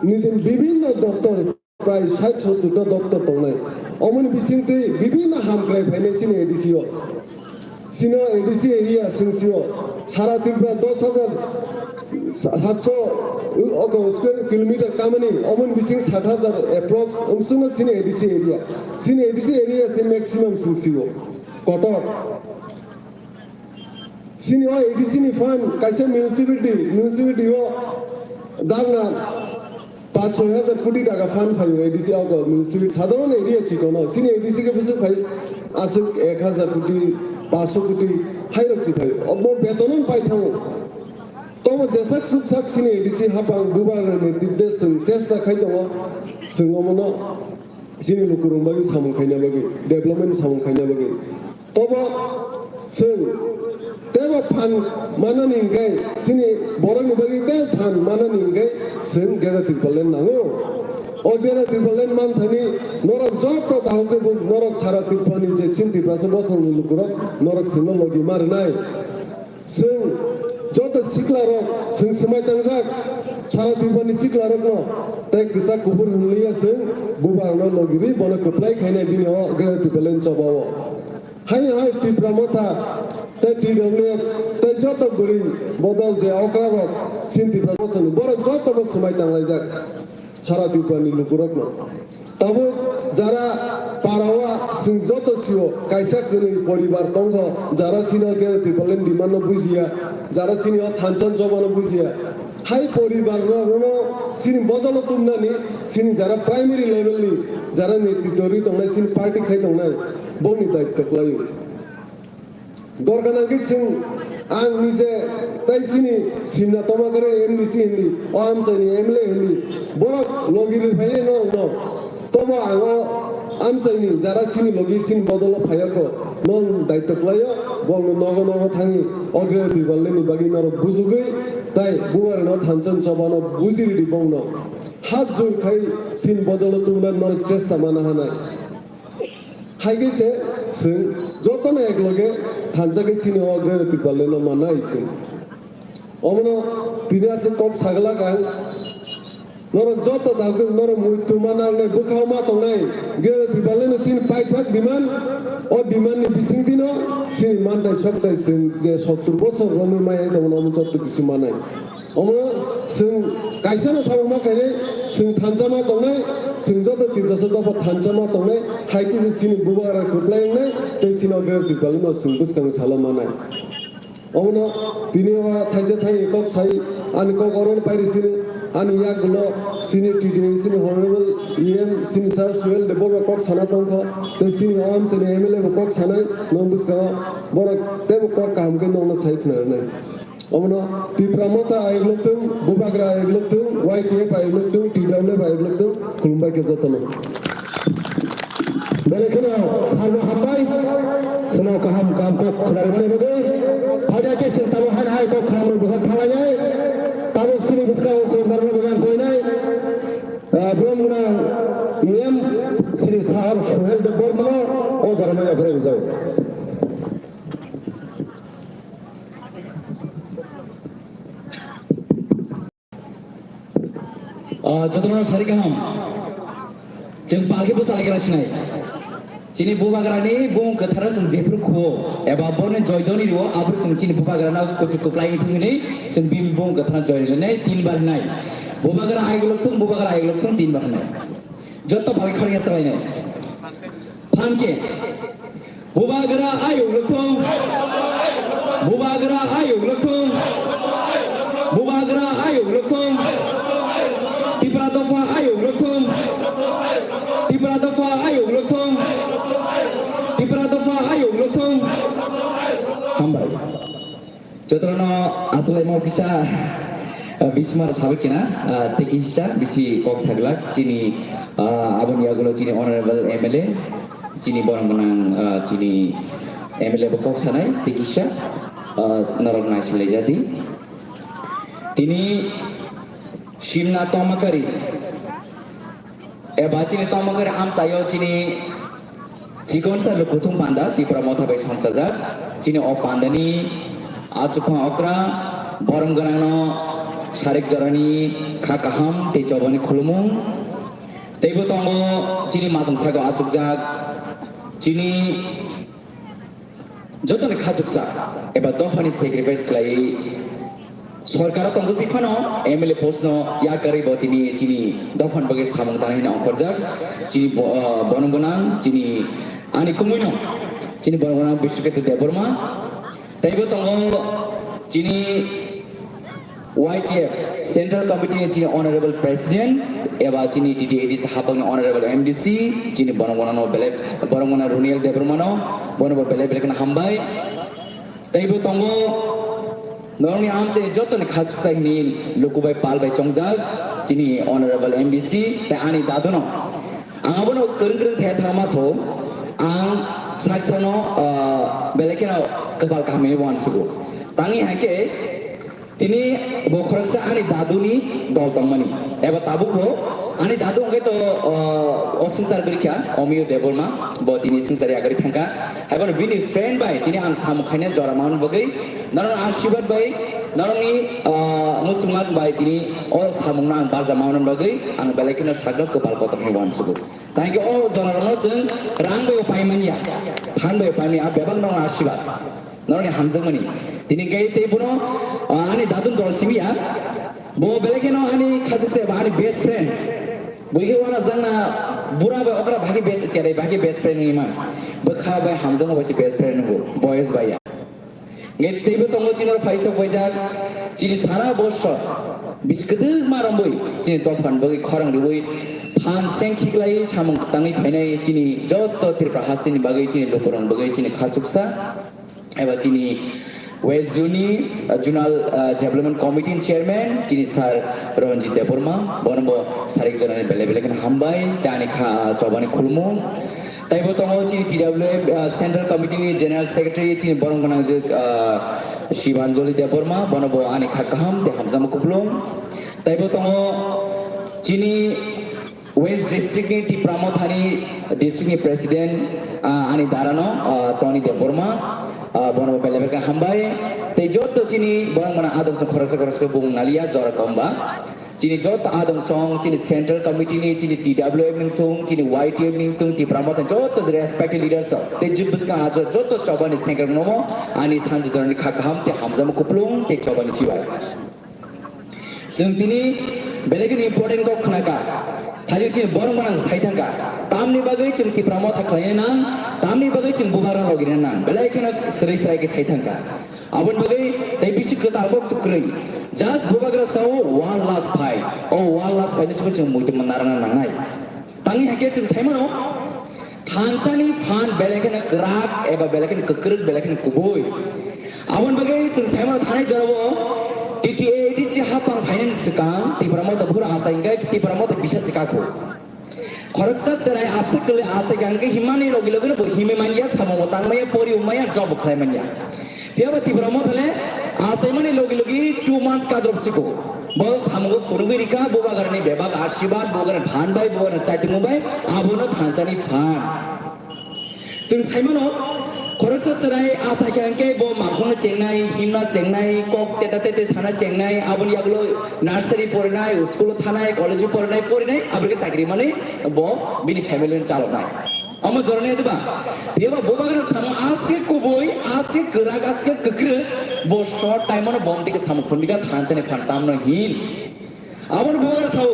nijeni bibinno doptor, prai sait sottor ta doptor tongnai. Omoni bisingtwi bibinno hamkrai phainai chini A D C o. Chini A D C area chwng sio sara Tripura dos hajar satso ogo square kilometer kamani, omoni bising sat hajar approx wngchukno chini A D C area. Chini A D C area se maximum chwng sio kotor. Chini o A D C ni fund kaisa municipality, municipality o dagna panch choi hajar koti taka fund phaio A D C o municipality. Sadharon area chikono, chini A D C khe bwswk phai aswk ek hajar koti, panch choi koti hairok si phai. Obo betono pai thango. Tobo jesak suksak chini A D C hapang bubagra ni nirdesh chwng chesta khai tongo, chwng omono chini lukurok bagwi samung khaina bagwi, development samung khaina bagwi. Tobo chwng teibo phan manani hwnkhe, chini borokni bagwi tei phan manani hwnkhe chwng Greater Tipraland nango. O Greater Tipraland manthani norok joto dahok khe bo norok sara Tripurani je chini Tiprasa bokhorokni lukurok norok chwngno logi ma rwnai. Chwng Joto sikla rok chwng swmai tangjak, sara Tripura ni sikla rok no tei kwchak kuphur hwnliya chwng bubar no logiri bono kwplai khainai bini o Greater Tipraland choba o. Hai hai Tipra Motha tei T W F tei joto bwrwi bodol je okra rok sin Tipra Motha ni borok joto bo swmai tanglaijak. Sara Tripura ni lukurokno. Tabuk jara para o chwng joto sio kaisa kwnwi poribar tongo, jara sino Greater Tipraland demand no bujiya, jara sini o thansa choba no bujiya. Hai poribar rokno sini bodolo tumnani sini jara primary level ni jara netritwo ri tongnai, sini party khai tongnai, bongni daityo kwlaio. Dorkar nangkhe chwng ang nije tei chini simna toma kwrwi M D C hindi, o amchaini M L A hindi, borok logi rwphainai norokno. Tobo ang o amchaini jara chini logi chini bodolo phaiyakho, norokni daityo kwlaio, borokno nogo nogo thangwi o Greater Tipralandni bagwi norok bujugwi tei bubagrano thansa chobano buji ridi bongno. Hat jur khai chini bodolo tubunani norok chesta mana hanai. Hai khe se chwng jotono ekloge thansa khe chini o Greater Tipraland no mannai chwng. Omono tini aswk kok saglak ang. Norok joto dagwi norok muitu ma nangnai, bwkhao ma tongnai. Greater Tipraland no chini paithak demand, o demand ni bisingtwi no chini mantai soktai chwng je sottur bosor romwi maya tongo, omo joto kisi manai. Omo chwng kaisano samung ma khainai, chwng thansa ma tongnai, chwng joto Tiprasa dopha thansa ma tongnai, hai khe se chini bubagra kwplai wngnai, tei chini o Greater Tipraland no chwng bwskang salo manai. Omono tini o thaisa thani kok sai, ani kok oro no pairi sini, ani yagulo chini T D A C ni Honorable E M chini Sir Suhel Debbarma kok sana tongkha, tei chini o amchaini M L A bo kok sanai, nong bwskango borok teibo kok kaham khe nongno sai khna rwnai. Omono Tipra Motha ayuk lokthung, Bubagra ayuk lokthung, Y T F ayuk lokthung, T W F ayuk lokthung, khulumbai khe jotono. Belai kheno sarbo hambai, chwngno kaham kaham kok khwnarwmani bagwi. Phaida khe chwng tabuk hai hai kok khwnarwmani bwkha thanglainai, tabuk chini bwskango kok narwkna bagwi ang koinai, ah, borok gwnang E M Shri Sahab Suhel Debbarmano o jaga manya phwrwng rijao. Ah, jotono sari kaham. Chwng palki bwsa lai kira sinai. Chini bubagrani bung kwtharo chwng jephru khuo, eba boni joydoni rio, aphuru chwng chini bubagrano kuchuk kwplai wngthung hinwi chwng bini bung kwtharo joy rinai tinbar hinai. Bubagra ayuk lokthung, bubagra ayuk lokthung tinbar hinai. Joto palki khorokya swlainai. Phankhe. Bubagra ayuk lokthung. Bubagra ayuk lokthung. Bubagra ayuk lokthung. Tipra dopha ayuk lokthung. Tipra dopha ayuk lokthung. Tipra dopha ayuk lokthung. Hambai. Jotono aswlaima kisa, ah, bismar sabai kina, ah, tei kisa bisi kok saglak chini, ah, aboni yagulo chini honorable M L A, chini borok gwnang, ah, chini M L A bo kok sanai tei kisa, ah, norok naisilai jadi. Tini simna tomakari. Eba chini tongmani amchaio chini chikonsa lukuthum panda Tipra Motha bai songchajak. Chini o pandani achukma okra borom gwnangno sarik jorani kha kaham tei chobani khulumung. Teibo tongo chini majang sago achukjak chini Jotoni khachuksa eba dophani sacrifice khlaiwi sorkaro tongtwi phano M L A post no yakarwi bo tini chini dophani bagwi samung tanai hwnwi ongkhorjak. Chini bo-, ah, bono gwnang chini ani kumui no chini bono gwnang Bishnuketu Debbarma. Teibo tongo chini Y T F Central Committee ni chini Honorable President eba chini T T A D C hapang ni Honorable M D C, chini borok gwnang no belai, borok gwnang Runiel Debbarma no, bono bo belai belai kheno hambai. Teibo tongo norokni amchai jotoni khachuksa hini luku bai pal bai chongjak, chini Honorable M D C, tei ani dadu no. Ang abono kwrwng kwrwng thaya thangma so, ang saksa no, ah, belai kheno kwpal kaham hini uansugo. Tangwi hai khe, Tini bo khoroksa ani daduni dol tongmani, eba tabukbo Ani dadu hwnkhe to, o, o swngchar gurikha, Omiyo Debbarma, bo tini swngchar yagwi thangkha. Haiphano bini friend bai tini ang samung khaina jora manwi bagwi, norokni asirwad bai, norokni, o, muchungma bai tini o samungno ang baja manwi bagwi ang belai kheno sakno kwpal kotor hwnwi uansugo. Thank you, o jorarokno chwng rang bai paimanya, phan bai paimanya, a bebak norokni asirwad. Norokni hamjakmani. Tini khe tei bono, ah, ani dadun dol simi ya. Bo belai kheno ani khachuksa eba ani best friend. Bo khe uanajakna bura bai okra bai khe best, cherai bai khe best friend wngwi man. Bwkha bai hamjakma bai se best friend wngbo, boys bai ya. Nge teibo tongo chini oro phaisok paijak, chini sara bosor bisi kwdwkma romwi chini dophani bagwi khorang rwwi phan seng khiklai samung tangwi phainai chini joto Tripura hasteni bagwi chini lukurokni bagwi chini khachuksa. Eba chini West Zone ni, uh, Zonal, uh, Development Committee ni Chairman, chini Sir Ranjit Debbarma, bono bo sarik jorani belai belai kheno hambai, tei ani kha, uh, chobani khulumung. Tei bo tongo chini T W F, uh, Central Committee ni General Secretary, chini borok gwnangjwk, uh, Shibanjali Debbarma, bono bo ani kha kaham tei hamjakma kupulung. Tei bo tongo chini West District ni Tipra Mothani District ni President, ah, ani darano, ah, Tony Debbarma, ah, bono belai belai hambai. Tei joto chini borok mano adong song khoroksa khoroksa bung naliya jora komba. Chini joto adong song, chini Central Committee ni, chini T W F ni thung, chini Y T F ni thung, Tipra Motha joto respected leaders rok. Tei jibus ka ajo joto chobani sengkrok nomo, ani sanju dorani kha kaham, tei hamjakma kupulung, tei chobani chibai. Chwng tini belai kheno important kok khna kha. Thailik chini borok mano sai thang kha. Tamni bagwi chwng Tipra Motha khlaina nang, tamni bagwi chwng bubagra logina nang. Belai kheno swrwi swrai khe sai thang kha. Aboni bagwi tei bisi kwtal kok kwrwi. Just bubagra sao one last fight. O one last fight no chwng chwng muitu narwkna nangnai. Tangwi hakhe chwng sai mano, thansani phan belai kheno kwrak eba belai kheno kwkrwk, belai kheno kubui. Aboni bagwi chwng sai mano thanai jorao T T A A D C hapang phainani swkang Tipra Motha buphuru achai hwnkhe Tipra Motha bisa se kakhu. Khoroksa chwrai abse kwlwi achai kha hwnkhe himmani logi logi no bo himwi manya, samung bo tang manya, pori bo manya, job bo khlai manya. Phiya ba Tipra Motha le achaimani logi logi two months kadrop siko. Bo samungo phunugwi rikha, bubagrani bebak asirwad, bubagrani phan bai, bubagrani chaitungmo bai, abono thansani phan. Chwng saimano, khoroksa chwrai achaikha hwnkhe bo makhungno chengnai, himna chengnai, kok teta tete sana chengnai, aboni yagulo nursery porinai, school-o thanai, college-o porinai, porinai, aboni khe chakri manwi bo bini family-no chaloknai. Omo jorani diba? Phiya ba bubagrani samung aske kubui, aske kwrak, aske kwkrwk, bo short time-o no bom tike samung phunbika thansani phan tamno hin. Aboni bubagra sao,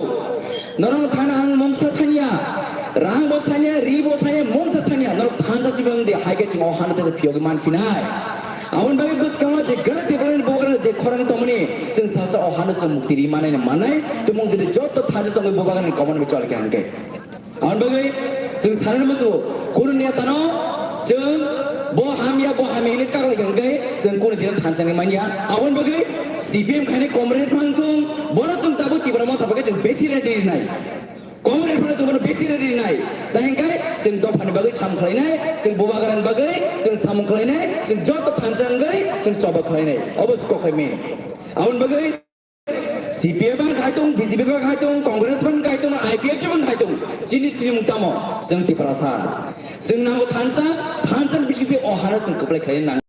norok thana ang mungsa sanya, rang bo sanya, ri bo sanya, mungsa sanya, norok thansa sibang di hai khe chwng o hano tesa phiyogwi man phinai. Aboni bagwi bwskango je gana tebelani bubagra je khorang tongmani, chwng salsa o hano chwng mukti ri manai na manai, tumung jodi joto thansa tongwi bubagrani koman bi chol khe hwnkhe. Aboni bagwi chwng sanani muchungo, kunu netano chwng bo hamya, bo hamya hinwi kaklai kha hwnkhe chwng kunu dino thansa wngwi manya. Aboni bagwi C P M khainai comrade phang thung, bono chwng tabuk Tipra Motha bagwi chwng besi ready rinai. Comrade phano chwng bono besi ready rinai. Tei hwnkhe chwng dophani bagwi samung khlainai, chwng bubagrani bagwi chwng samung khlainai, chwng joto thansa wngwi chwng choba khlainai. Obo se kokhai meng. Aboni bagwi C P M bai khai tong, B J P bai khai tong, Congress bai khai tong, I P F T bai khai tong, chini sinimung tamo, chwng Tiprasa. Chwng nango thansa, thansa ni bisingtwi o hano chwng kwplai khlai nang.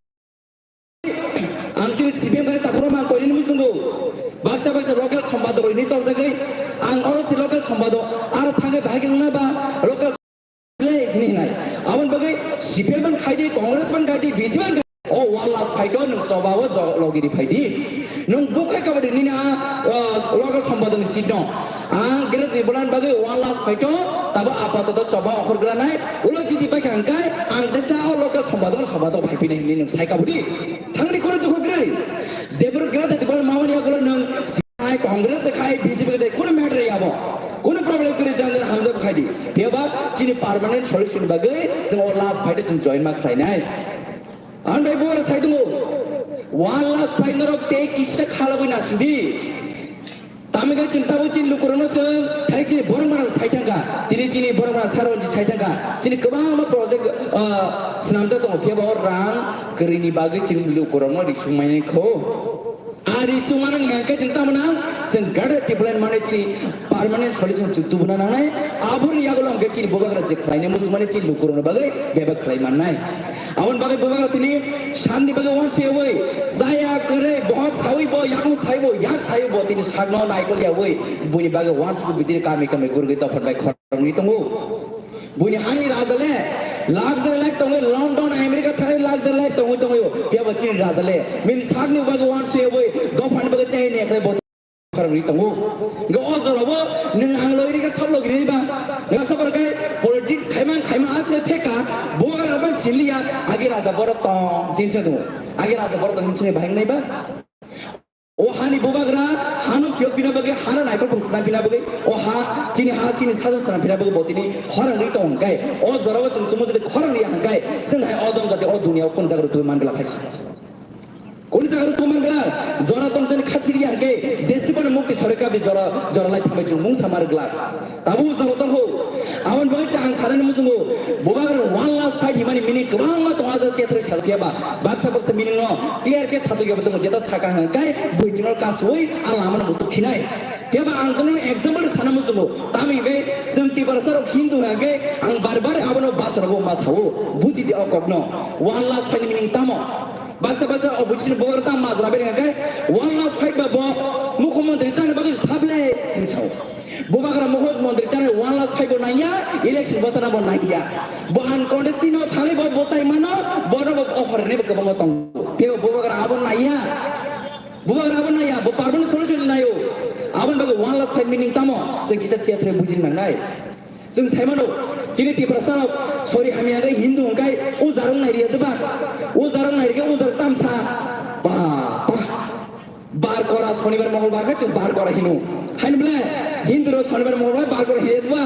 Ang chini C P M bai takhoro ma koini muchungo. Baksa baksa local sombado rwini torjagwi, ang oro si local sombado, aro thangwi bahai wngna ba local le hini hinai. Aboni bagwi C P M ban khaidi, Congress ban khaidi, B J P ban khaidi. O one last fight o nwng choba o jo-, logiri phaidi. Nwng bukhai kabadi nini a, o, local sombadoni seat no. Ang Greater Tipraland bagwi one last fight o tabo apatoto choba okhor granai. Ulo jiti paikha hwnkhe ang tesa o local sombado sombado phaipinai hinwi nwng sai kabadi. Thangdi kunu dukhu gri. Jebro Greater Tipraland mamani yagulo nwng Hai Congress de khai B J P de kunu matter ya bo. Kunu problem kuri jan jan hamjak khai di. Phiya ba chini permanent solution bagwi chwng o last fight chwng join ma khlai nai. Ang bai bor sai dungo. One last fight norok te kisa khala bui na sindi. Tami ga chwng tabo chini lukurokno chwng thai chini borok mana sai thangka. Tini chini borok mana saron ji sai thangka. Chini kwbangma project, ah, swnamjak tongo phiya ba o rang kwrwini bagwi chini lukurokno risuk mai kho. Ari sumana ni hangke chwng tamo nang, chwng gada tibulan mane chini permanent solution chwng tubuna nangnai, aboni yagulo hangke chini bubagra je khlainai muchung mane chini lukurokni bagwi bebak khlai mannai. Aboni bagwi bubagra tini sanni bagwi uansuk yawi, chaya kwrwi, bohok sawi bo, yakung sawi bo, yak sawi bo, tini sakno naikol yawi, buini bagwi uansuk bidire kami kami gurgwi dophar bai khorangwi tongo. Buini hani raja le luxury life tongwi London, America thangwi luxury life tongwi tongwi o. Phiya bo chini raja le mini sakni bagwi uansuk yawi dophani bagwi chai ne khlai bo khorangwi tongo. Hingke o jora bo nwng ang logiri khe sab logiri ba. Nwng sab khe politics khaimang khaimang asle pheka bo ang ban sinliya agi raja borok tong sin se tongo. Agi raja borok tong sin se bahai nai ba. O hani bubagra hano phiyok pina bagwi, hano naikol bung swnam pina bagwi, o ha, chini ha, chini sajwk swnam pina bagwi bo tini khorang ri tong hwnkhe, o jorao chwng tumo jodi khorang ri hwnkhe, chwng hai o dong jati o duniya o kun jaga rw twi man glak hai se. Kun jaga rw twi man glak, jora tong jani khasi ri hwnkhe, jesi bono mukti sorai kabdi jora, jora lai thangbai chwng mungsa mar glak. Tabuk jora tong ho. Aboni bagwi ang sanani muchungo, bubagra one last fight himani meaning kwbangma tongo, ajak chetrwi sajak phiya ba, baksa baksa meaning no clear khe satok yabo tongo, jeta saka hwnkhe bui chwngno kasui a lama no muitu khinai. Phiya ba ang jono example sana muchungo, tamo hwnkhe chwng Tiprasa rok Hindu hwnkhe ang bar bar abono bus rogo ma sao, buji di o kokno, one last fight ni meaning tamo? Baksa baksa opposition bubagra tamo majra beri hwnkhe one last fight ba bo mukhyamantri chana bagwi sable hinwi sao. Bubagra mukhyamantri chana one last fight bo nangya, election bosana bo nangya. Bo uncontested no thangwi bo bwsai mano, bono bo offer ni bo kwbangma tongo. Phiya bo bubagra abo nangya. Bubagra abo nangya, bo permanent solution nayo. Aboni bagwi one last fight meaning tamo? Chwng kisa chethrwi bujina nangnai. Chwng sai mano, chini Tiprasa rok sori hamya hwnkhe Hindu hwnkhe ujarok nai riya diba? Ujarok nai rikhe ujarok tamsa. Ba, ba. Bar kora Sonibar Mongolbar khe chwng bar kora hino. Haini bole Hindu rok Sonibar Mongolbar bar kora hiya diba?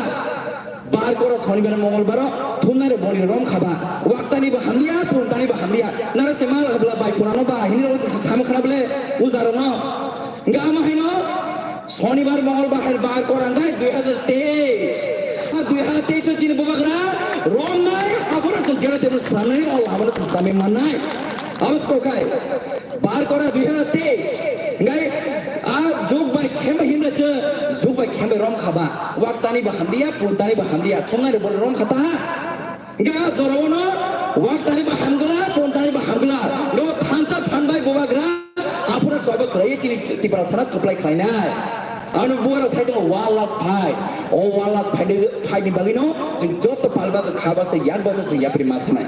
Bar kora Sonibar Mongolbar o thumnai rok boni rom khaba. Waktani bo hamliya, puntani bo hamliya. Nara se mal habla bai khunano ba hini rok sama khana bole ujarok no. Hwnkhe ama haino Sonibar Mongolbar hai bar kora hwnkhe dui hajar teis. A dui hajar teis o chini bubagra romnai, aphuru chwng gelo tebol swnamnai, o lama no chwng swnamwi mannai. Abo se kokhai bar kora dui hajar teis. Hwnkhe a jug bai khembai himle chwng jug bai khembai rom khaba. Waktani bo hamliya, puntani bo hamliya, thumnai rok bo rom khata. Hingke a jorao no waktani bo hamgwla, pontani bo hamgwla. Hingke o thansa phan bai bubagra, aphuru choba khlaiwi chini Tiprasa no kwplai khlainai. Ano bubagra sai tongo one last fight. O one last fight ni, fight ni bagwi no chwng joto pal basa, kha basa, yak basa chwng yapri ma sanai.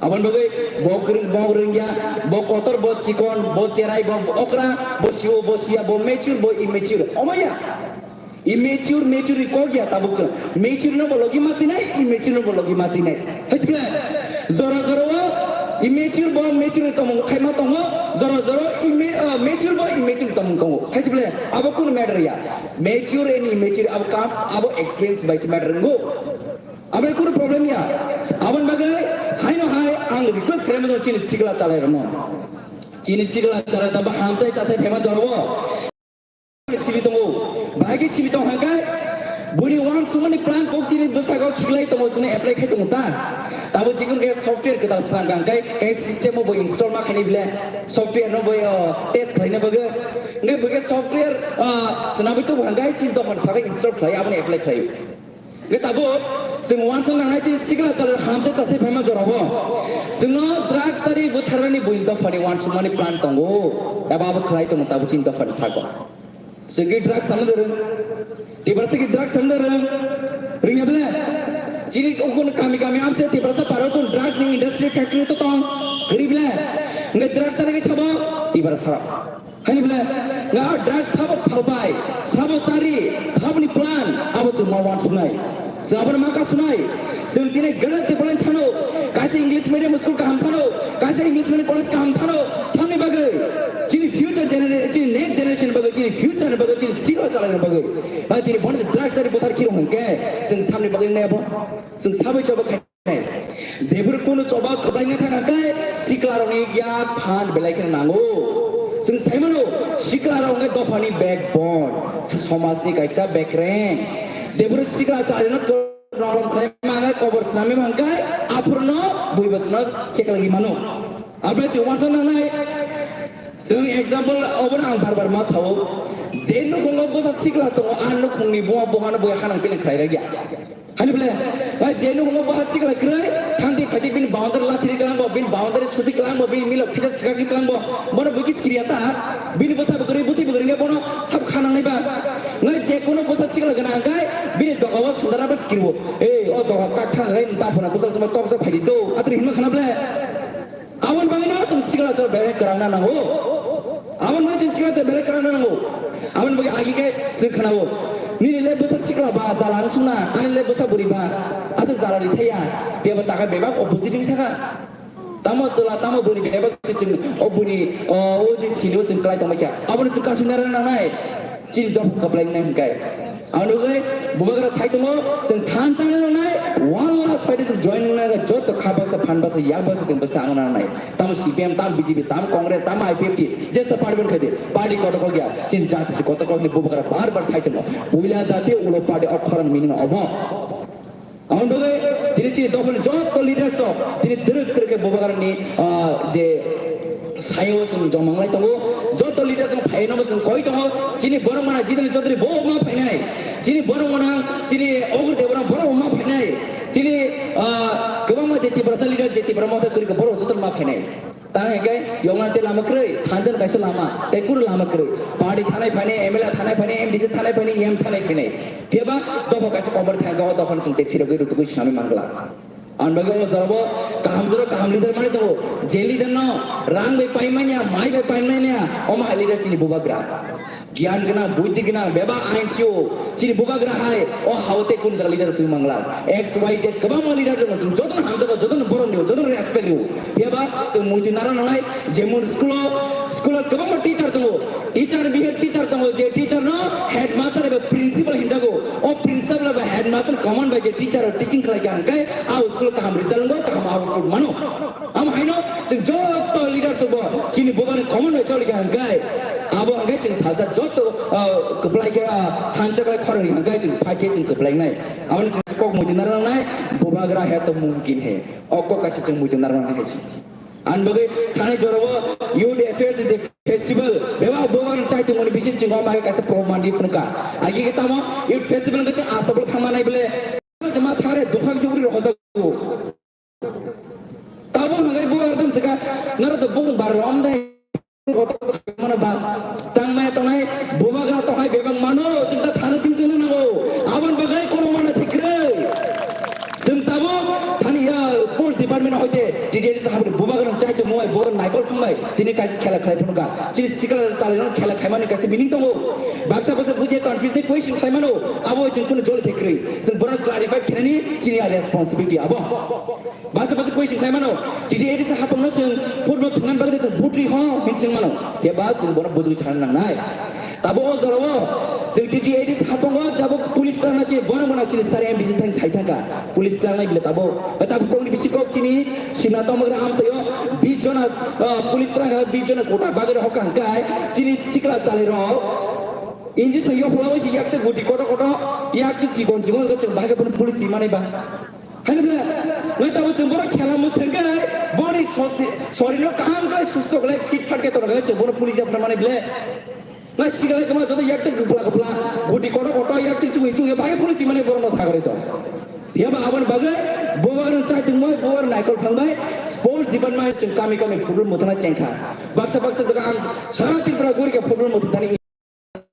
Aboni bagwi bo kwrwng, bo rwngya, bo kotor, bo chikon, bo cherai, bo okra, bo siwo, bo siya, bo mature, bo immature. Omo ya? Immature, mature ni kok ya tabuk chwng. Mature no bo logi mati nai, immature no bo logi mati nai. Hai se bele, jora jora o immature bo mature ni tongmung khaima tongo, jora jora o imma-, ah, mature bo immature ni tongmung tongo. Hai se bele, abo kunu matter ya. Mature and immature abo kam, abo experience bai se matter wngo. Abo kunu problem ya. Aboni bagwi haino hai ang request khlaima tongo chini sikla chalai rokno. Chini sikla chalai tabo hamsai chasai phaima jora o. Simi tongo, bahai khe simi tong hangkhe, buni uansukmani plan kok chini bwskango khiklai tongo, chini apply khai tongo ta. Tabo chikon khe software kwtal swnam kha hangkhe, khe system o bo install ma khaini bile, software no bo, uh, test khlaina bagwi. Hingkhe bo khe software, uh, swnamwi tongo hangkhe chini dophani sabai install khlai, abono apply khlai. Hingkhe tabo chwng uansuk nangnai chini sikla chalai hamsa chasai phaima jorao. Chwngno drugs ari butharnani buini dophani uansukmani plan tongo. Abo abo khlai tongo tabo chini dophani sago. Chwngki drugs samna rwng. Tiprasa ki drugs samna rwng. Rwngya bele? Chini ukun kami kami amse Tiprasa paro kun drugs ni industry factory to tong. Kwrwi bele? Nge drugs sana ki sabo? Tiprasa. Hani bele? Nga drugs sabo phalbai, sabo sari, sabo ni plan, abo chwng ma uansuknai. Chwng abono ma kasunai. Chwng tini gana tei bolai sano, kaisa English medium school kaham sano, kaisa English medium college kaham sano, samni bagwi. Chini future genera-, chini next generation bagwi, chini future ni bagwi, chini sikla chalai bagwi. Ba tini bono drugs ari buthar khiro hwnkhe, chwng samni bagwi nai abo. Chwng sabai choba khai nai. Jephuru kunu choba kwbai wngkha hwnkhe, sikla rokni ya phan belai kheno nango. Chwng saimano, sikla rok wngkha dophani backbone, somajni kaisa bekreng. Jephuru sikla chalai no Rorom khlai mangkha, kobor swnamwi mangkha, aphurno bui bwswkno cheklagwi mano. Aboni chwng uansuk nangnai, Chwng example obono ang bar bar ma sao, je nukhungo bwsa sikla tongo, a nukhungni buma buhano bui hanang pilang khlai rwya. Hani bole, bai je nukhungo bwsa sikla kwrwi, thangti phaiti bini boundary lathiri kwlangbo, bini boundary suti kwlangbo, bini milo khisa swkakri kwlangbo, bono bui kis kriya ta, bini bwsa bo kwrwi, bwtwi bo kwrwi, bono sab khanangnai ba. Ngai je kono bwsa sikla gana angkai, bini doga o sundara ba tikirbo. Ei, o doga kak thang ngai, ta phuna bwsa sama tok sa phaidi do, atri hinma khana bole. Aboni bagwi no chwng sikla chwng belai kwrwngna nango. Aboni bagwi chwng sikla chwng belai kwrwngna nango. Aboni bagwi agi khe chwng khwnao. Nini le bwsa sikla ba jala wng sungna, ani le bwsa bwrwi ba. Aswk jala ri thaya. Beba taka bebak opposite wng thaka. Tamo chwla tamo bwrwi bebak se chwng o bwrwi o o je silo chwng kwlai tongma kha. Aboni chwng kasuna rwna nangnai. Chini job kwplai wngnai hwnkhe. Ang nugwi bubagra sai tongo, chwng thansa nangnai, one last fight chwng join nangnai, joto kha basa, phan basa, yak basa, chwng basa ang nangnai. Tamo C P M, tamo B J P, tamo Congress, tamo I P F T, jesa party ban khaidi, party kotor kok ya, chini jati se kotor kok ni bubagra bar bar sai tongo. Puila jati ulo party okhorang meaning obo. Aboni bagwi tini chini dophani joto leaders rok tini twrwk twrwk khe bubagrani, ah, je sayo chwng jomang lai tongo, joto leaders rok phaino bo chwng koi tongo, chini borok mana Jitendra Chaudhary bo ma phainai, chini borok mana chini Ogur Debra borok ma phainai, chini, ah, kwbangma je Tiprasa leader je Tipra Motha kwrwi kha borok joto ma phainai. Tang hingke yongna te lama kwrwi, thansa kaisa lama, tei kuru lama kwrwi. Party thanai phainai, M L A thanai phainai, M D C thanai phainai, E M thanai phainai. Phiya ba dopha kaisa kotor thangka o dopha chwng tei phirogwi rutugwi swnamwi mangla. Ang bagwi o jorabo kaham jora kaham leader mani tongo. Je leader no rang bai paimanya, mai bai paimanya, omo hai leader chini bubagra. Giyan gwnang, buddhi gwnang, bebak ain sio, chini bubagra hai, o hao tei kunu jaga leader twi mangla. X Y Z kwbangma leader tongo, chwng jotono hamjago, jotono borom rio, jotono respect rio. Phiya ba chwng muitu nara nangnai, jemon school o, school o kwbangma teacher tongo, teacher bihe teacher tongo, je teacher no headmaster eba principal hinjago, o principal eba headmaster common bai je teacher o teaching khlai kha hwnkhe, a school o kaham result wngo, kaham output mano. Amo haino chwng joto leaders bo chini bubagra common bai choli kha hwnkhe, abo hwnkhe chwng salsa joto, ah, kwplai khe, ah, thansa kwlai khorang hwnkhe chwng phai khe chwng kwplai nai. Abo chwng kok muitu nara nangnai, bubagra hai to mumkin hai. O kok kaisa chwng muitu nara nangnai hai se. Ang bagwi thanai jorabo Youth Affairs je festival, bebak bubagra chai tongmani bisi chwng o mai kaisa proman di phunukha. Agi khe tamo Youth Festival hwnkhe chwng asabol thangma nai bole. Chwng ma thare dukhang se uri rohorjago. Tabuk nangai bubagra tong sika, naro to bung bar rom dai. Kotor to mana ba, tang maya tongnai, bubagra tongnai bebak mano, chwng ta thana sing sing nango. Abon bagai kono mana thikrei. Chwng tabuk thani ya sports department hoite, T D A D sahab bubagra chai to muai, bubagra naikol thangbai, tini kaisa khela khlai phunukha. Chini sikla chalai no khela khlaimani kaisa meaning tongo. Baksa baksa bujiya confuse question khlaimano, abo chwng kono joli thikrei. Chwng bono clarify khenani chini ya responsibility abo. Basa basa question khlai mano, T T A D C hapangno chwng football thwngna bagwi chwng butri ho hinwi swng mano. Phiya ba chwng bono bujui sana nangnai. Tabo o jorao chwng T T A D C hapango jabo police twlangna chini bono bono chini sari M D C thang sai thangkha. Police twlangnai bile tabo. Tabo kongni bisi kok chini simna tongmagra amsaio bis jona, ah, police twlangkha, bis jona kota bagwi rok hokha hwnkhe chini sikla chalairok injection yophla oisi yakte guti koto koto yakte chikon chikon chwng bahai khe police twi manai ba. Haino bwle, ngai tamo chwng bono khela mwthangkhe, boni sosi-, sorino kaham khlai susto khlai fit fat khe tongkhe chwng bono police yapharmani bwle. Ngai sigalai kwma joto yakte kwpla kwpla, guti koto koto yakte chugwi chugwi bagwi police mane borokno sagari tong. Yaba aboni bagwi bubagrang chai tongbai, bubagrang naikol phangbai, sports department chwng kami kami football mwthangna chengkha. Baksa baksa jaga ang sara Tripura gori khe football mwthangthani.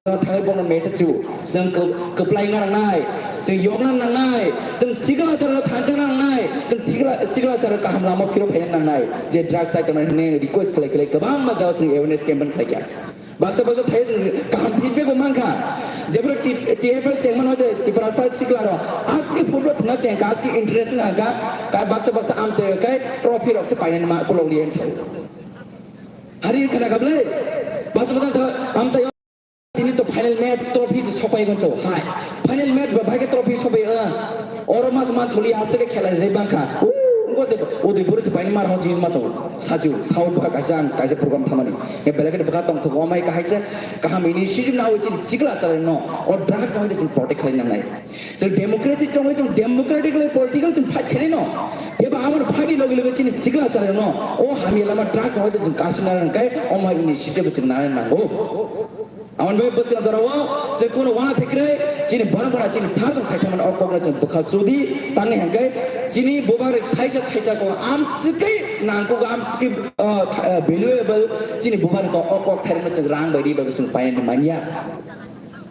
Thangwi bono message rw, chwng kw-, kwplai wngna nangnai, chwng yokna nangnai, chwng sikla chwra thansa nangnai, chwng thikla-, sikla chwra kaham lama phiro phaina nangnai, je drugs chai tongnai hwnwi request khlai khlai kwbangma jaga chwng awareness campaign khlai kha. Baksa baksa thai chwng kaham feedback bo mankha, jebro T-, T F L chairman hoite Tiprasa sikla rok aski football thwngna chengkha, aski interest wngkha, baksa baksa amchai khe trophy rok se painani ma kolok liya hinwi sao. Hari khna kha bwle, baksa baksa amchai Tini to final match trophy se sopai goncho. Hai. Final match ba bhai ke trophy sopai, ah. Oro mas man thuli aswk khela re bangkha. Uh, Udaipur se paini mar hosi ma sao, sachu, sao bwkha kaisa ang kaisa program thamani. He belai kheno bwkha tongthok, o mai kahai se kaham initiative na hoichi sikla chalai no, o drugs hoite chwng protect khlai nangnai. So democracy tongwi chwng democratically political chwng fight khlai no. Eba amar party logi logi chini sikla chalai no, o hamya lama drugs hoite chwng kasuna rang kai, o mai initiative chwng nai nango. Aboni bagwi bwskang jorao se kunu wana thekre chini borok borok chini sajwk saithaman o kokno chwng bwkha chudi tangwi hwnkhe chini bubagra thaisa thaisa kok amswkhe nangkuk amswkhe, uh, tha-, uh, valuable chini bubagra kok o kok thairokno chwng rang bai ri bai chwng painani manya.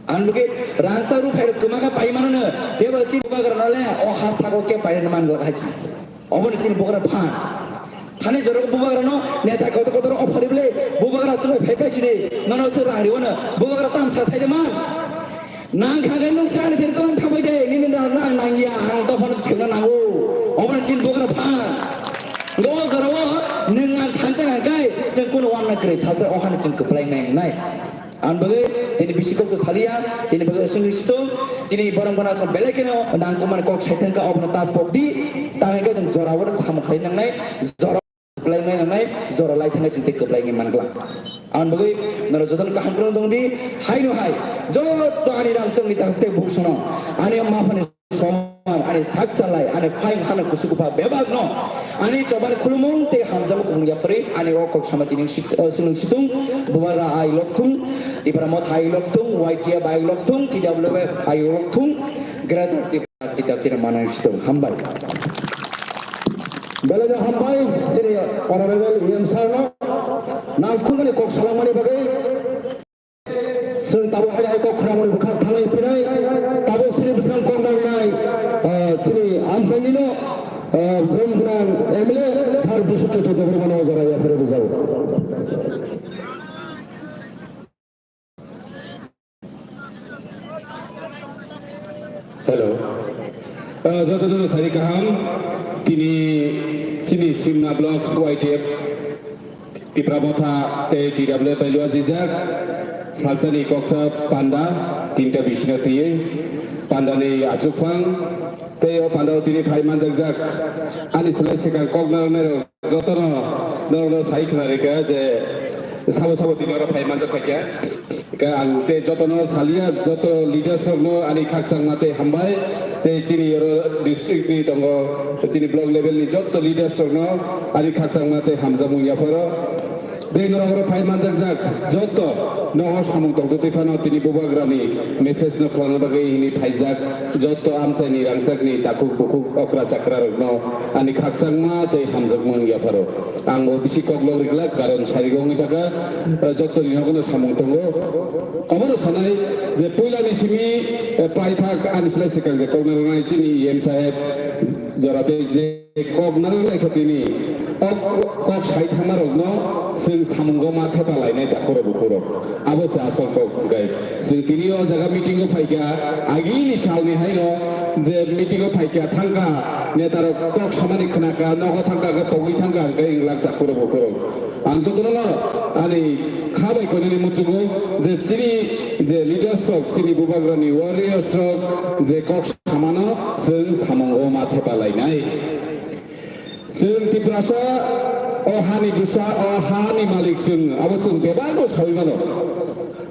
Aboni bagwi rangchak ruphairok kwmakha paimanano tebo chini bubagrano le o ha sago khe painani manglak hai chini. Obo ni chini bubagra phan. Thani jorok bubagra no neta kotor kotor offer ible bubagra chwng phai phai sidi nono se rang riwano bubagra tam sa sai de man. Nang kha gai nung sa ni dir kon thabai de nini na nang nang ya ang to phano phimna nango. Obo ni chini bubagra phan. Go jora o nung ang thansa nang kai chwng kuno wan na kre sa sa ohani chwng kwplai nai nai. Ang bagwi tini bisi kok saliya, tini bagwi aswk situng, chini borok gana aswk belai kheno nangkukmani kok saithangkha, obono ta pokdi, tangwi khe chwng jora o samung khlai nangnai, jora kwplai nangnai, jora lai thangwi chwng tei kwplai wngwi mangla. Ang bagwi norok jotono kaham kwrwng tongdi, haino hai, joto ani rang chwngni ta tei buksono, ani ma phani Soman, ani sak chalai, ani phaing hana kusu kupha bebak no, ani chobani khulumung tei hamjakmung kubun yapharwi, ani o kok sama tini sik-, eh, sinung situng, Bubagra ai lokthung, Tipra Motha ai lokthung, Y T F ai lokthung, T W F ai lokthung, Greater Tipra, Tipra, Tipra manang situng. Hambai. Belai no hambai, sini Honorable E M sir no, nangkukmani kok salangmani bagwi. Chwng tabuk hai hai kok khwnamani bwkhak thangwi phinai, tabuk chini bwskang kok nangnai, ah, chini amchaini no, ah, brom gwnang M L A sir Biswajit Debbarma no jora yapharwi rwjago. Hello. Ah, joto joto sari kaham, tini chini Simna block Y T F Tipra Motha tei T W F bai lua jijak, salsani koksa panda, tinta bisino tiyui, pandani achukphang, tei o pandao tini phai manjakjak. Ani slai swkang kok narwknairok jotono norokno sai khna rikha je sabo sabo tini oro phai manjak phaikha. Khe ang tei jotono salia, joto leaders rokno ani khakchangma tei hambai, tei chini oro district ni tongo, chini block level ni joto leaders rokno ani khakchangma tei hamjakmung yapharo. Tei norok oro phai manjakjak joto nogo samung tongtwtwi phano tini Bubagrani message no khwlangna bagwi hwnwi phaijak joto amchaini rangchakni takhuk bukhuk okra chakra rokno ani khakchangma tei hamjakmung yapharo. Ang bo bisi koklok rikla, karon sarigo wngwi thaka, eh, joto ni nogo no samung tongo. Obono sanai je puila ni simi, eh, paithak ani slai swkang je kok narwknai chini E M saheb jora tei je kok narwknai khe tini o kok sai thangma rokno chwng samungo ma thepa lainai takhurok bukhurok. Abo se asol kok hwnkhe. Chwng tini o jaga meeting o phaikha, agini salni haino je meeting o phaikha, thangkha, netarok kok samani khnakha, nogo thangkha, khe pogwi thangkha, hwnkhe wnglak takhurok bukhurok. Ang jotono no ani kha bai koinani muchungo je chini je leaders rok, chini Bubagrani warriors rok je kok samano chwng samungo ma thepa lainai. Chwng Tiprasa o hani bwsa, o hani malik chwng, abo chwng bebak bo saui mano.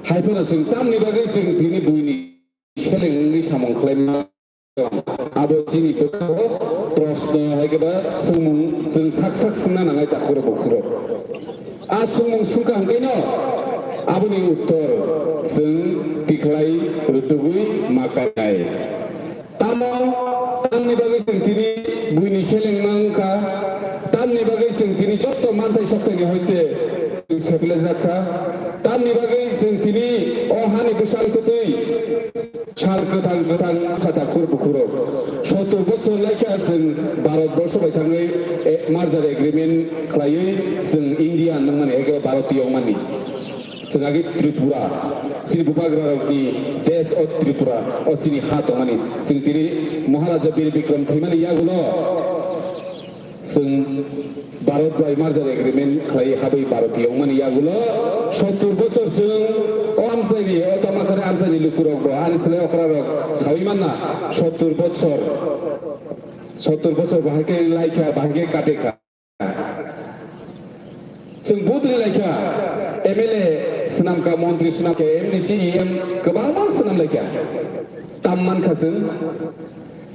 Hai phano chwng tamni bagwi chwng tini buini seleng wngwi samung khlai mano. Abo chini bwkhao proshno hai khe ba swngmung chwng sak sak swngna nangnai takhurok bukhurok. A swngmung swngkha hwnkhe no aboni uttor chwng tikhlai rwtugwi ma kainai. Tamo, tamni bagwi chwng tini buini selengma wngkha, tamni bagwi chwng tini joto manthai sokthai ni hoite chwng seplejak kha, tamni bagwi chwng tini o hani bwsang kwtwi sal kwthang kwthang wngkha takhur bukhurok. Sottur bochor laikha chwng Bharat borsho bai thangwi, eh, merger agreement khlaiwi chwng Indian wngmani, eke Bharatiya wngmani. Chwng agi Tripura, chini bubagrarokni desh o Tripura, o chini ha tongmani. Chwng tini Maharaja Bir Bikram thwimani yagulo chwng Bharat bai merger agreement khlai habwi Bharatiya wngmani yagulo sottur bochor chwng o amchaini, o Tamakhari amchaini lukurokbo ani slai okrarok saui manna sottur bochor. Sottor bosor bahai khe laikha, bahai khe katekha. Chwng budri laikha, M L A swnamkha, montri swnamkha, M D C, E M kwbangma swnam laikha. Tam mankha chwng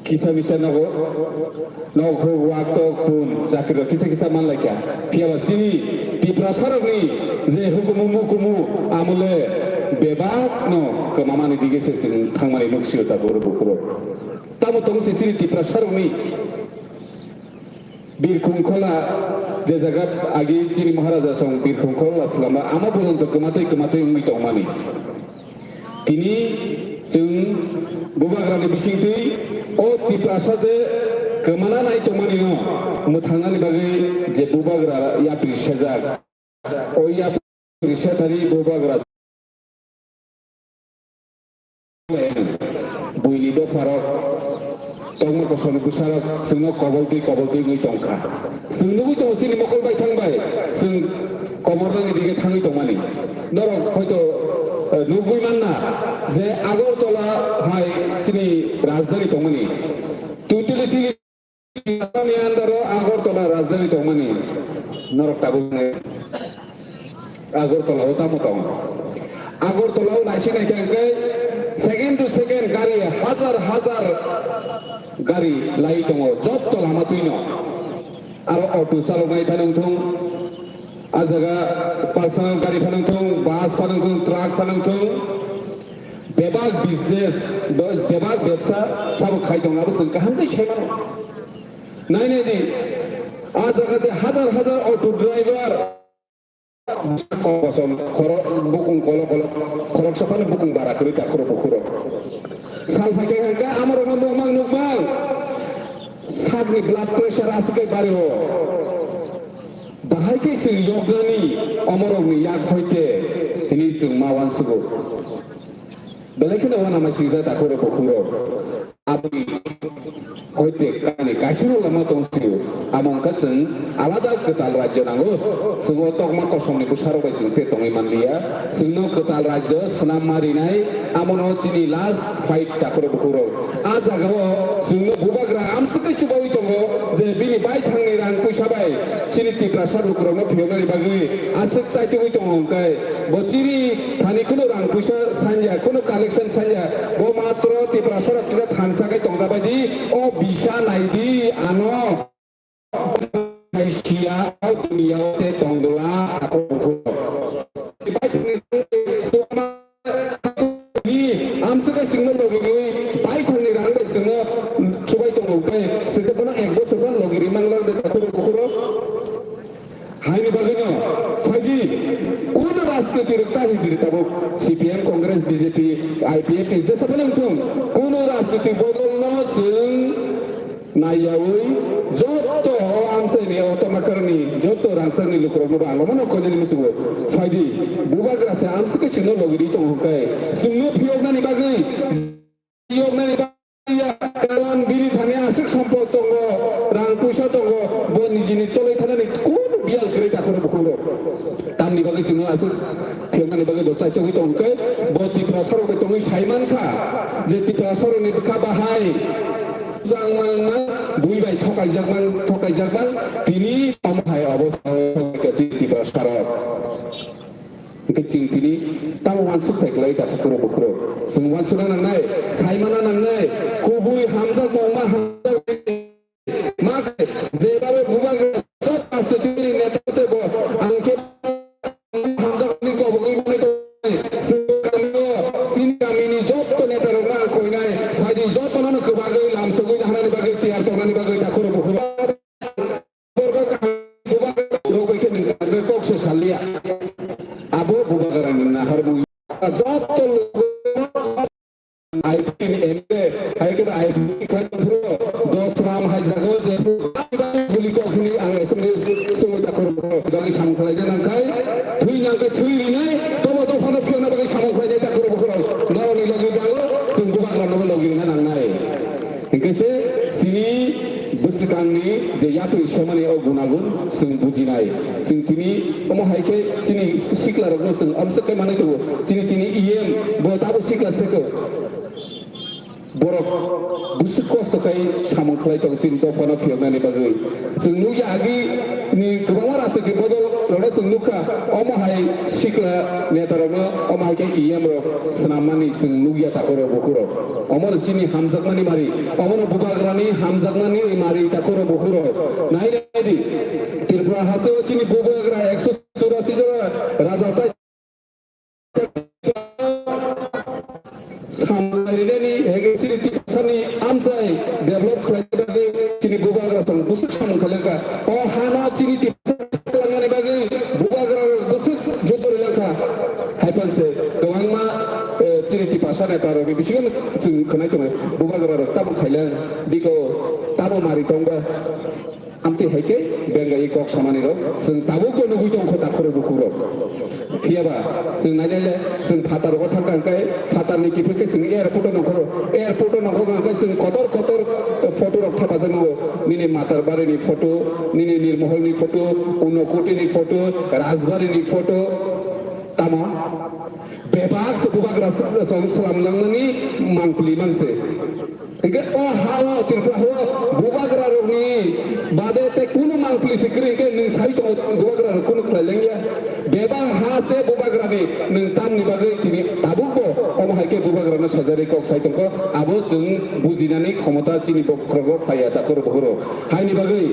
kisa misa nogo, nogo wak tok pun chakri rok kisa kisa man laikha. Phiya ba chini Tiprasa rokni je hukumu mukumu amole bebak no kwmamani dige se chwng thangmani nuksio ta boro bukhuro. Tamo tong se chini Tiprasa rokni Birkhung Khola, je jaga agi chini Maharaja song Birkhung Khola swlama, ama porjonto kwmatwi kwmatwi wngwi tongmani. Tini chwng bubagrani bisingtwi o Tiprasa je kwmana nai tongmani no mwthangnani bagwi je bubagra yapri sejak, o yapri sethani bubagra Buini dopharok, tongma kosoni bwsarok chwngno koboltwi koboltwi wngwi tongkha. Chwng nugwi tongo chini mokol bai thang bai, chwng komornani dige thangwi tongmani. Norok hoito, eh, nugwi manna je Agartala hai chini rajdhani tongmani. Tutuli chini Ni andaro Agartala rajdhani tongmani norok tabuk nai. Agartala o tamo tong? Agartala o naising naikha hwnkhe second to second gari hajar hajar gari lai tongo, jotto lama twino. Aro auto chaloknai phano wngthung, a jaga personal gari phano wngthung, bus phano wngthung, truck phano wngthung. Bebak business, be-, bebak bebsa sabo khai tong abo chwng kaham khe sai mano. Nai nai di, a jaga je hajar hajar auto driver, kosom, khoro-, bukung kolo kolo, khoroksa phano bukung bara kwrwi ta khoro bukhuro. Sal phai khe hwnkhe amorokno nukmang nukmang, sakni blood pressure aswk khe bari o. Bahai khe chwng yoknani omorokni yak hoite hwnwi chwng ma uansugo. Belai kheno uanama singsa takhurok bukhurok. Aboni hoite kani kaisano lama tong sio. Amo wngkha chwng alada kwtal rajyo nango. Chwng o tokma kosomni bwsarok bai chwng te tongwi manliya. Chwngno kwtal rajyo swnam ma rinai. Amono chini last fight takhurok bukhurok. A jagao chwngno bubagra amswk tei chubaui tongo je bini baithangni rang puisa bai chini Tiprasa lukurokno phiyoknani bagwi aswk chaitugwi tongo hwnkhe bo chini thani kheno rang puisa sanya, kheno collection sanya, bo matro Tiprasarok kisa thansa khe tongjabaidi, o bisa naidi ano. Hai siya, o duniya o te tongdola, ako bukhuk. Bai thangni ni amswk khe chwngno logigwi, bai thangni rang bai chwngno chubai tongo khe, chwngkhe bono ek bochor bono logi rimang lok de takhuro bukhuro. Haini bagwino, phaidi, kono rajniti rok ta hijri tabuk, C P M, Congress, B J P, I P F T, jesa phano wngthung, kono rajniti bodolno chwng Naiyaui jotto o amchaini o tomakarni jotto rangchakni lukurokno bo ang omono koinani muchungo. Phaidi, bubagra se amswk khe chwngno logiri tongo hwnkhe, chwngno phiyoknani bagwi, phiyoknani bagwi ya, karon bini thani aswk sompot tongo, rang puisa tongo, bo nijini choloi thanani kunu biyal kwrwi takhoro bukhungo. Tamni bagwi chwngno aswk phiyoknani bagwi bo chaitogwi tongkhe, bo Tiprasarok bai tongwi saimankha je Tiprasarokni bwkha bahai. Jangmangma bui bai thokaijakmang, thokaijakmang, tini omo hai obo Tiprasarok. Hwnkhe chwng tini tamo uansuk thai kwlai da khukuro bukhuro. Chwng uansukna nangnai, saimana nangnai, kubui hamjakmung ma hamjak. Ma khe, jebabe bubagra jot constituency neta se bo, ang khe hamjakmani kobogwi mani tongnai. Chini kamio, chini kamini jotto netarokno ang koinai, phaidi jottono no kwbagwi lamsogwi naharnani bagwi tiyar tongnani bagwi takhoro bukhoro. Borok kaham bubagra rogwi khe nwng kok se salia. Abo bubagrani naharmung jotto logo. I P N M K, hai khe I P N khai phuru dos ram hai jago je guli kok hini ang S M D sungwi takhor bwkhorok bagwi samung khlai de nang khai, thwi nang khai thwi rinai, tobo dophano phiyokna bagwi samung khlai de takhor bwkhorok, norokni logi dango, chwng bubagra nobo logi rina nangnai. Hingke se sini bwswkangni je yapri semani o gunagun chwng bujinai. Chwng tini omo hai khe chini siklarokno chwng amswk khe manwi tongo. Chini tini E M bo tabo sikla se khe. Borok bwswk kosto khai samung khlai tongo chini dophano phiyoknani bagwi. Chwng nukya agini kwbangma rajniti bodol rokno chwng nukha, omo hai sikla netarokno, omo hai khe E M rok swnammani chwng nukya takhurok bukhurok. Omono chini hamjakmani mari, omono bubagrani hamjakmani mari takhurok bukhurok. Nai nai di, Tripura hasteo chini bubagra ekso churasi jora raja sai samlainani hege chini Tiprasani amchai develop khlaina bagwi chini bubagra song bwswk samung khailangkha. O hano chini Tiprasa khlainani bagwi bubagra rok bwswk jotto rilangkha. Haiphano se kwbangma, eh, chini Tiprasa neta rokni bisingo chwng khwnai tongo, bubagra rok tamo khailang diko, tamo mari tongba. Amtwi hai khe bengai kok samani rok chwng tabuk bo nugwi tong kho takhurok bukhurok. Phiya ba chwng nai nai le chwng phatar rogo thang kha hwnkhe phatar ni kiphil khe chwng airport o nongkhoro, airport o nongkhoro hwnkhe chwng kotor kotor photo rok thepajak nugo. Nini Matarbari ni photo, nini Nirmohol ni photo, Unokoti ni photo, Rajbari ni photo. Tamo bebak se bubagra song slam langmani mangpili manse. Hingke o ha o Tripura ha o bubagra rokni bade te kunu mangpili se kwrwi hingke nwng sai tongo bubagra rok kunu khlai lengya. Bebak ha se bubagra ni nwng tamni bagwi tini tabuk bo omo hai khe bubagra no sajari kok sai tongkho abo chwng bujinani khomota chini bokhrogo phaiya takhoro bokhoro. Haini bagwi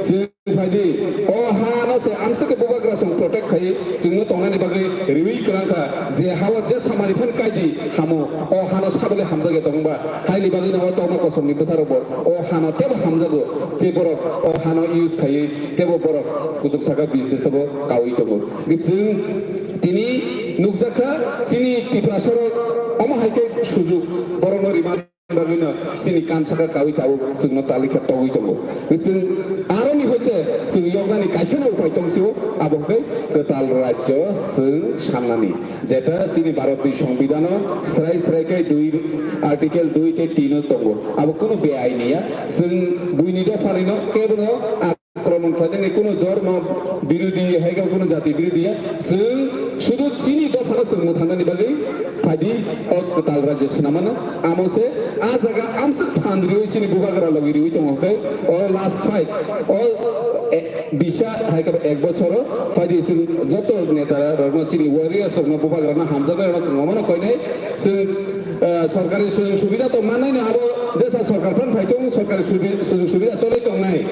chwng Phaidi, o ha no se amswk bubagra song protect khai, chwngno tongnani bagwi riwi kwrang kha, je ha o je samani phan kaidi hamo, o ha no sabole hamjak ya tongba, haini bagwi no o tongma kosom ni bwsa rok bo, o ha no tebo hamjago, te borok o ha no use khai, tebo borok kuchuk saka business bo kaui tongo. Chwng tini nukjak kha, chini Tiprasa rok omo hai khe sujuk borok no rima. Bagwino chini kansaka kawi tabuk chwngno talikha togwi tongo. Chwng aroni hoite chwng yoknani kaisa no upai tong sio, abo hwnkhe kwtal rajyo chwng sannani. Jeta chini Bharatni Songbidan o srai srai khe dui, article dui tei tin o tongo. Abo kunu beaini ya. Chwng buini dopha rino kebono akromon khlainani kunu dhormo birodhi hai khe kunu jati birodhi ya. Chwng sudu chini dophano chwng mwthangnani bagwi phaidi o kwtal rajyo swnamano. Amo se a jaga amswk phan riwi chini bubagra logi riwi tongo khe o last fight o, e, bisa hai khe ek bosoro phaidi chwng joto neta rokno chini warriors rokno bubagrano hamjaknai rokno chwng omono koinai chwng, eh, sorkari sujog subida to mannai no abo jesa sorkar phan phai tong sorkari subi-, sujog subida cholai tongnai.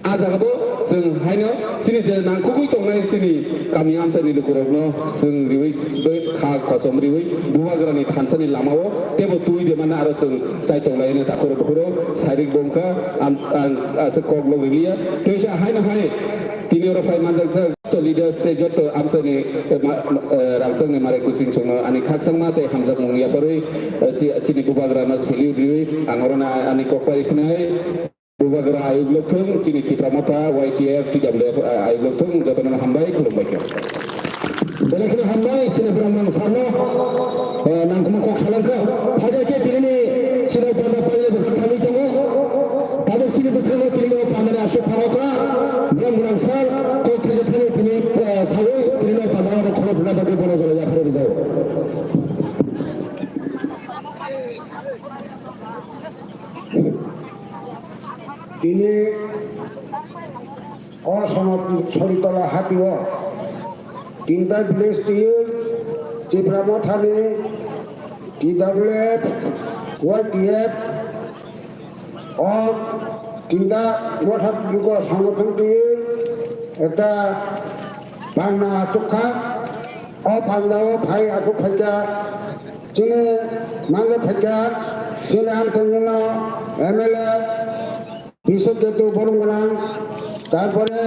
A jaga bo chwng haino chini je nangkukgwi tongnai chini kami amchaini lukurokno chwng riwi bai kha kosom riwi bubagrani thansani lamao tebo twi de mana aro chwng chaitok laino takhoro bukhuro sairik bongkha am-, ang aswk kok lok riliya. Teisa haino hai tini oro phai manjak jak joto leaders tei joto amchaini, eh, ma-, eh, rangchakni marai kuching chwngno ani khakchangma tei hamjakmung yaphari, eh, chi-, chini bubagrano salute riwi ang orono ani kok pai sinai. Bubagra ayuk lokthung, chini Tipra Motha, Y T F, T W F, ah, ayuk lokthung, jotono hambai, khulumbai khe. Belai kheno hambai, chini Brahman Sarno, eh, nangkukma kok salangkha. Phaikhe tinini chini panda paile bwkha thangwi tongo. Tabuk chini bwskango tinino pandani aswk phano kha. Brahman Sar, kok thaisa thani tini, eh, sawi, tinino panda khorok rwna bagwi bono jora yapharo rijao. Tini o Sonot Soritola hatio tinta village twi Tipra Mothani T W F, Y T F o tinta motha yugo songothon twi ekta panda achukha. O panda o phai achuk phaikha. Chini mangwi phaikha, chini amchaini no M L A Bishop Ketu Borom Gwnang, tarpore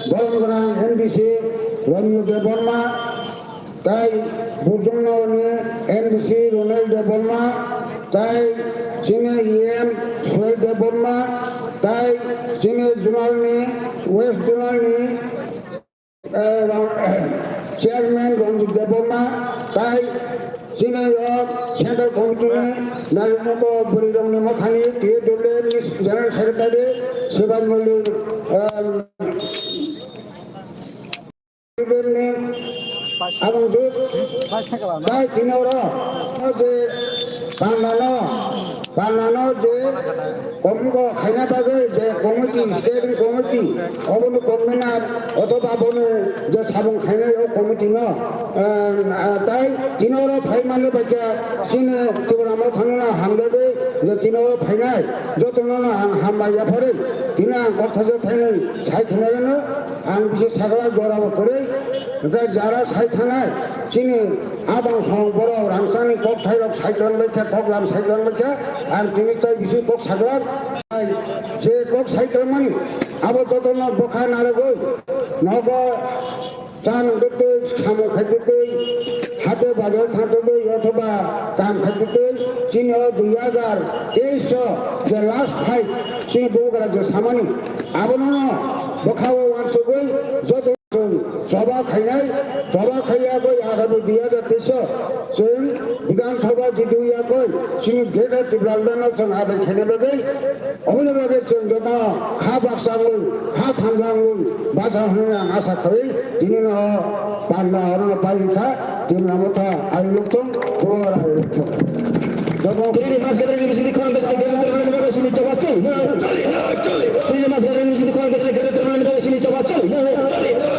Borom Gwnang M D C Ramyo Debbarma, tai Burjong Nogorni M D C Ronel Debbarma, tai chini E M Suhel Debbarma, tai chini zonalni, West zonalni eh, Ram-, Chairman Ranjit Debbarma, tai chini o Central Committee ni Narendra Bwrwi Rongni Mothani, T W F ni General Secretary Shivan Mollir, eh, ni abang jut, tai tini oro, o je, tangmano, Panano je komgo khaina bagwi je committee, steering committee, oboni convener othoba boni je sabung khainai o committee no, eh, tai tini oro phai mani baikha chini Tripura Motha no hamjagwi je tini oro phainai jotono no ang hambai yapharwi tini ang kok thaisa thainwi sai khainai no ang bisi sakla jora bo kwrwi hwnkhe jara sai thanai chini Abang song borok rangchakni kok thairok saichwlangbaikha, kok lam saichwlangbaikha, ang tini tai bisi kok sajwk. Je kok saichwlangmani, abo jotono bwkha narwgwi nogo cha nungtwi, samung khaitwi, hate bazar thangtwi, othoba kam khaitwi, chini o dui hajar teis o je last fight, chini bubagra je samani, abono bwkha o uansugwi joto Chwng choba khainai, choba khaiya koi agami dui hajar teis o chwng Bidhan Sabha jidu ya koi chini Greater Tipraland no chwng abai khaina bagwi, oboni bagwi chwng joto kha baksa wng, kha thansa wng, basa hwnwi ang asa khawi tini no panda oro no pai kha, tini no motha ai luktung, bor ai luktung. Joto Tini mas gadang ni bisi di khon bisi di gadang ni bisi di choba chwng. Tini mas gadang ni bisi di khon bisi di gadang ni bisi di choba chwng.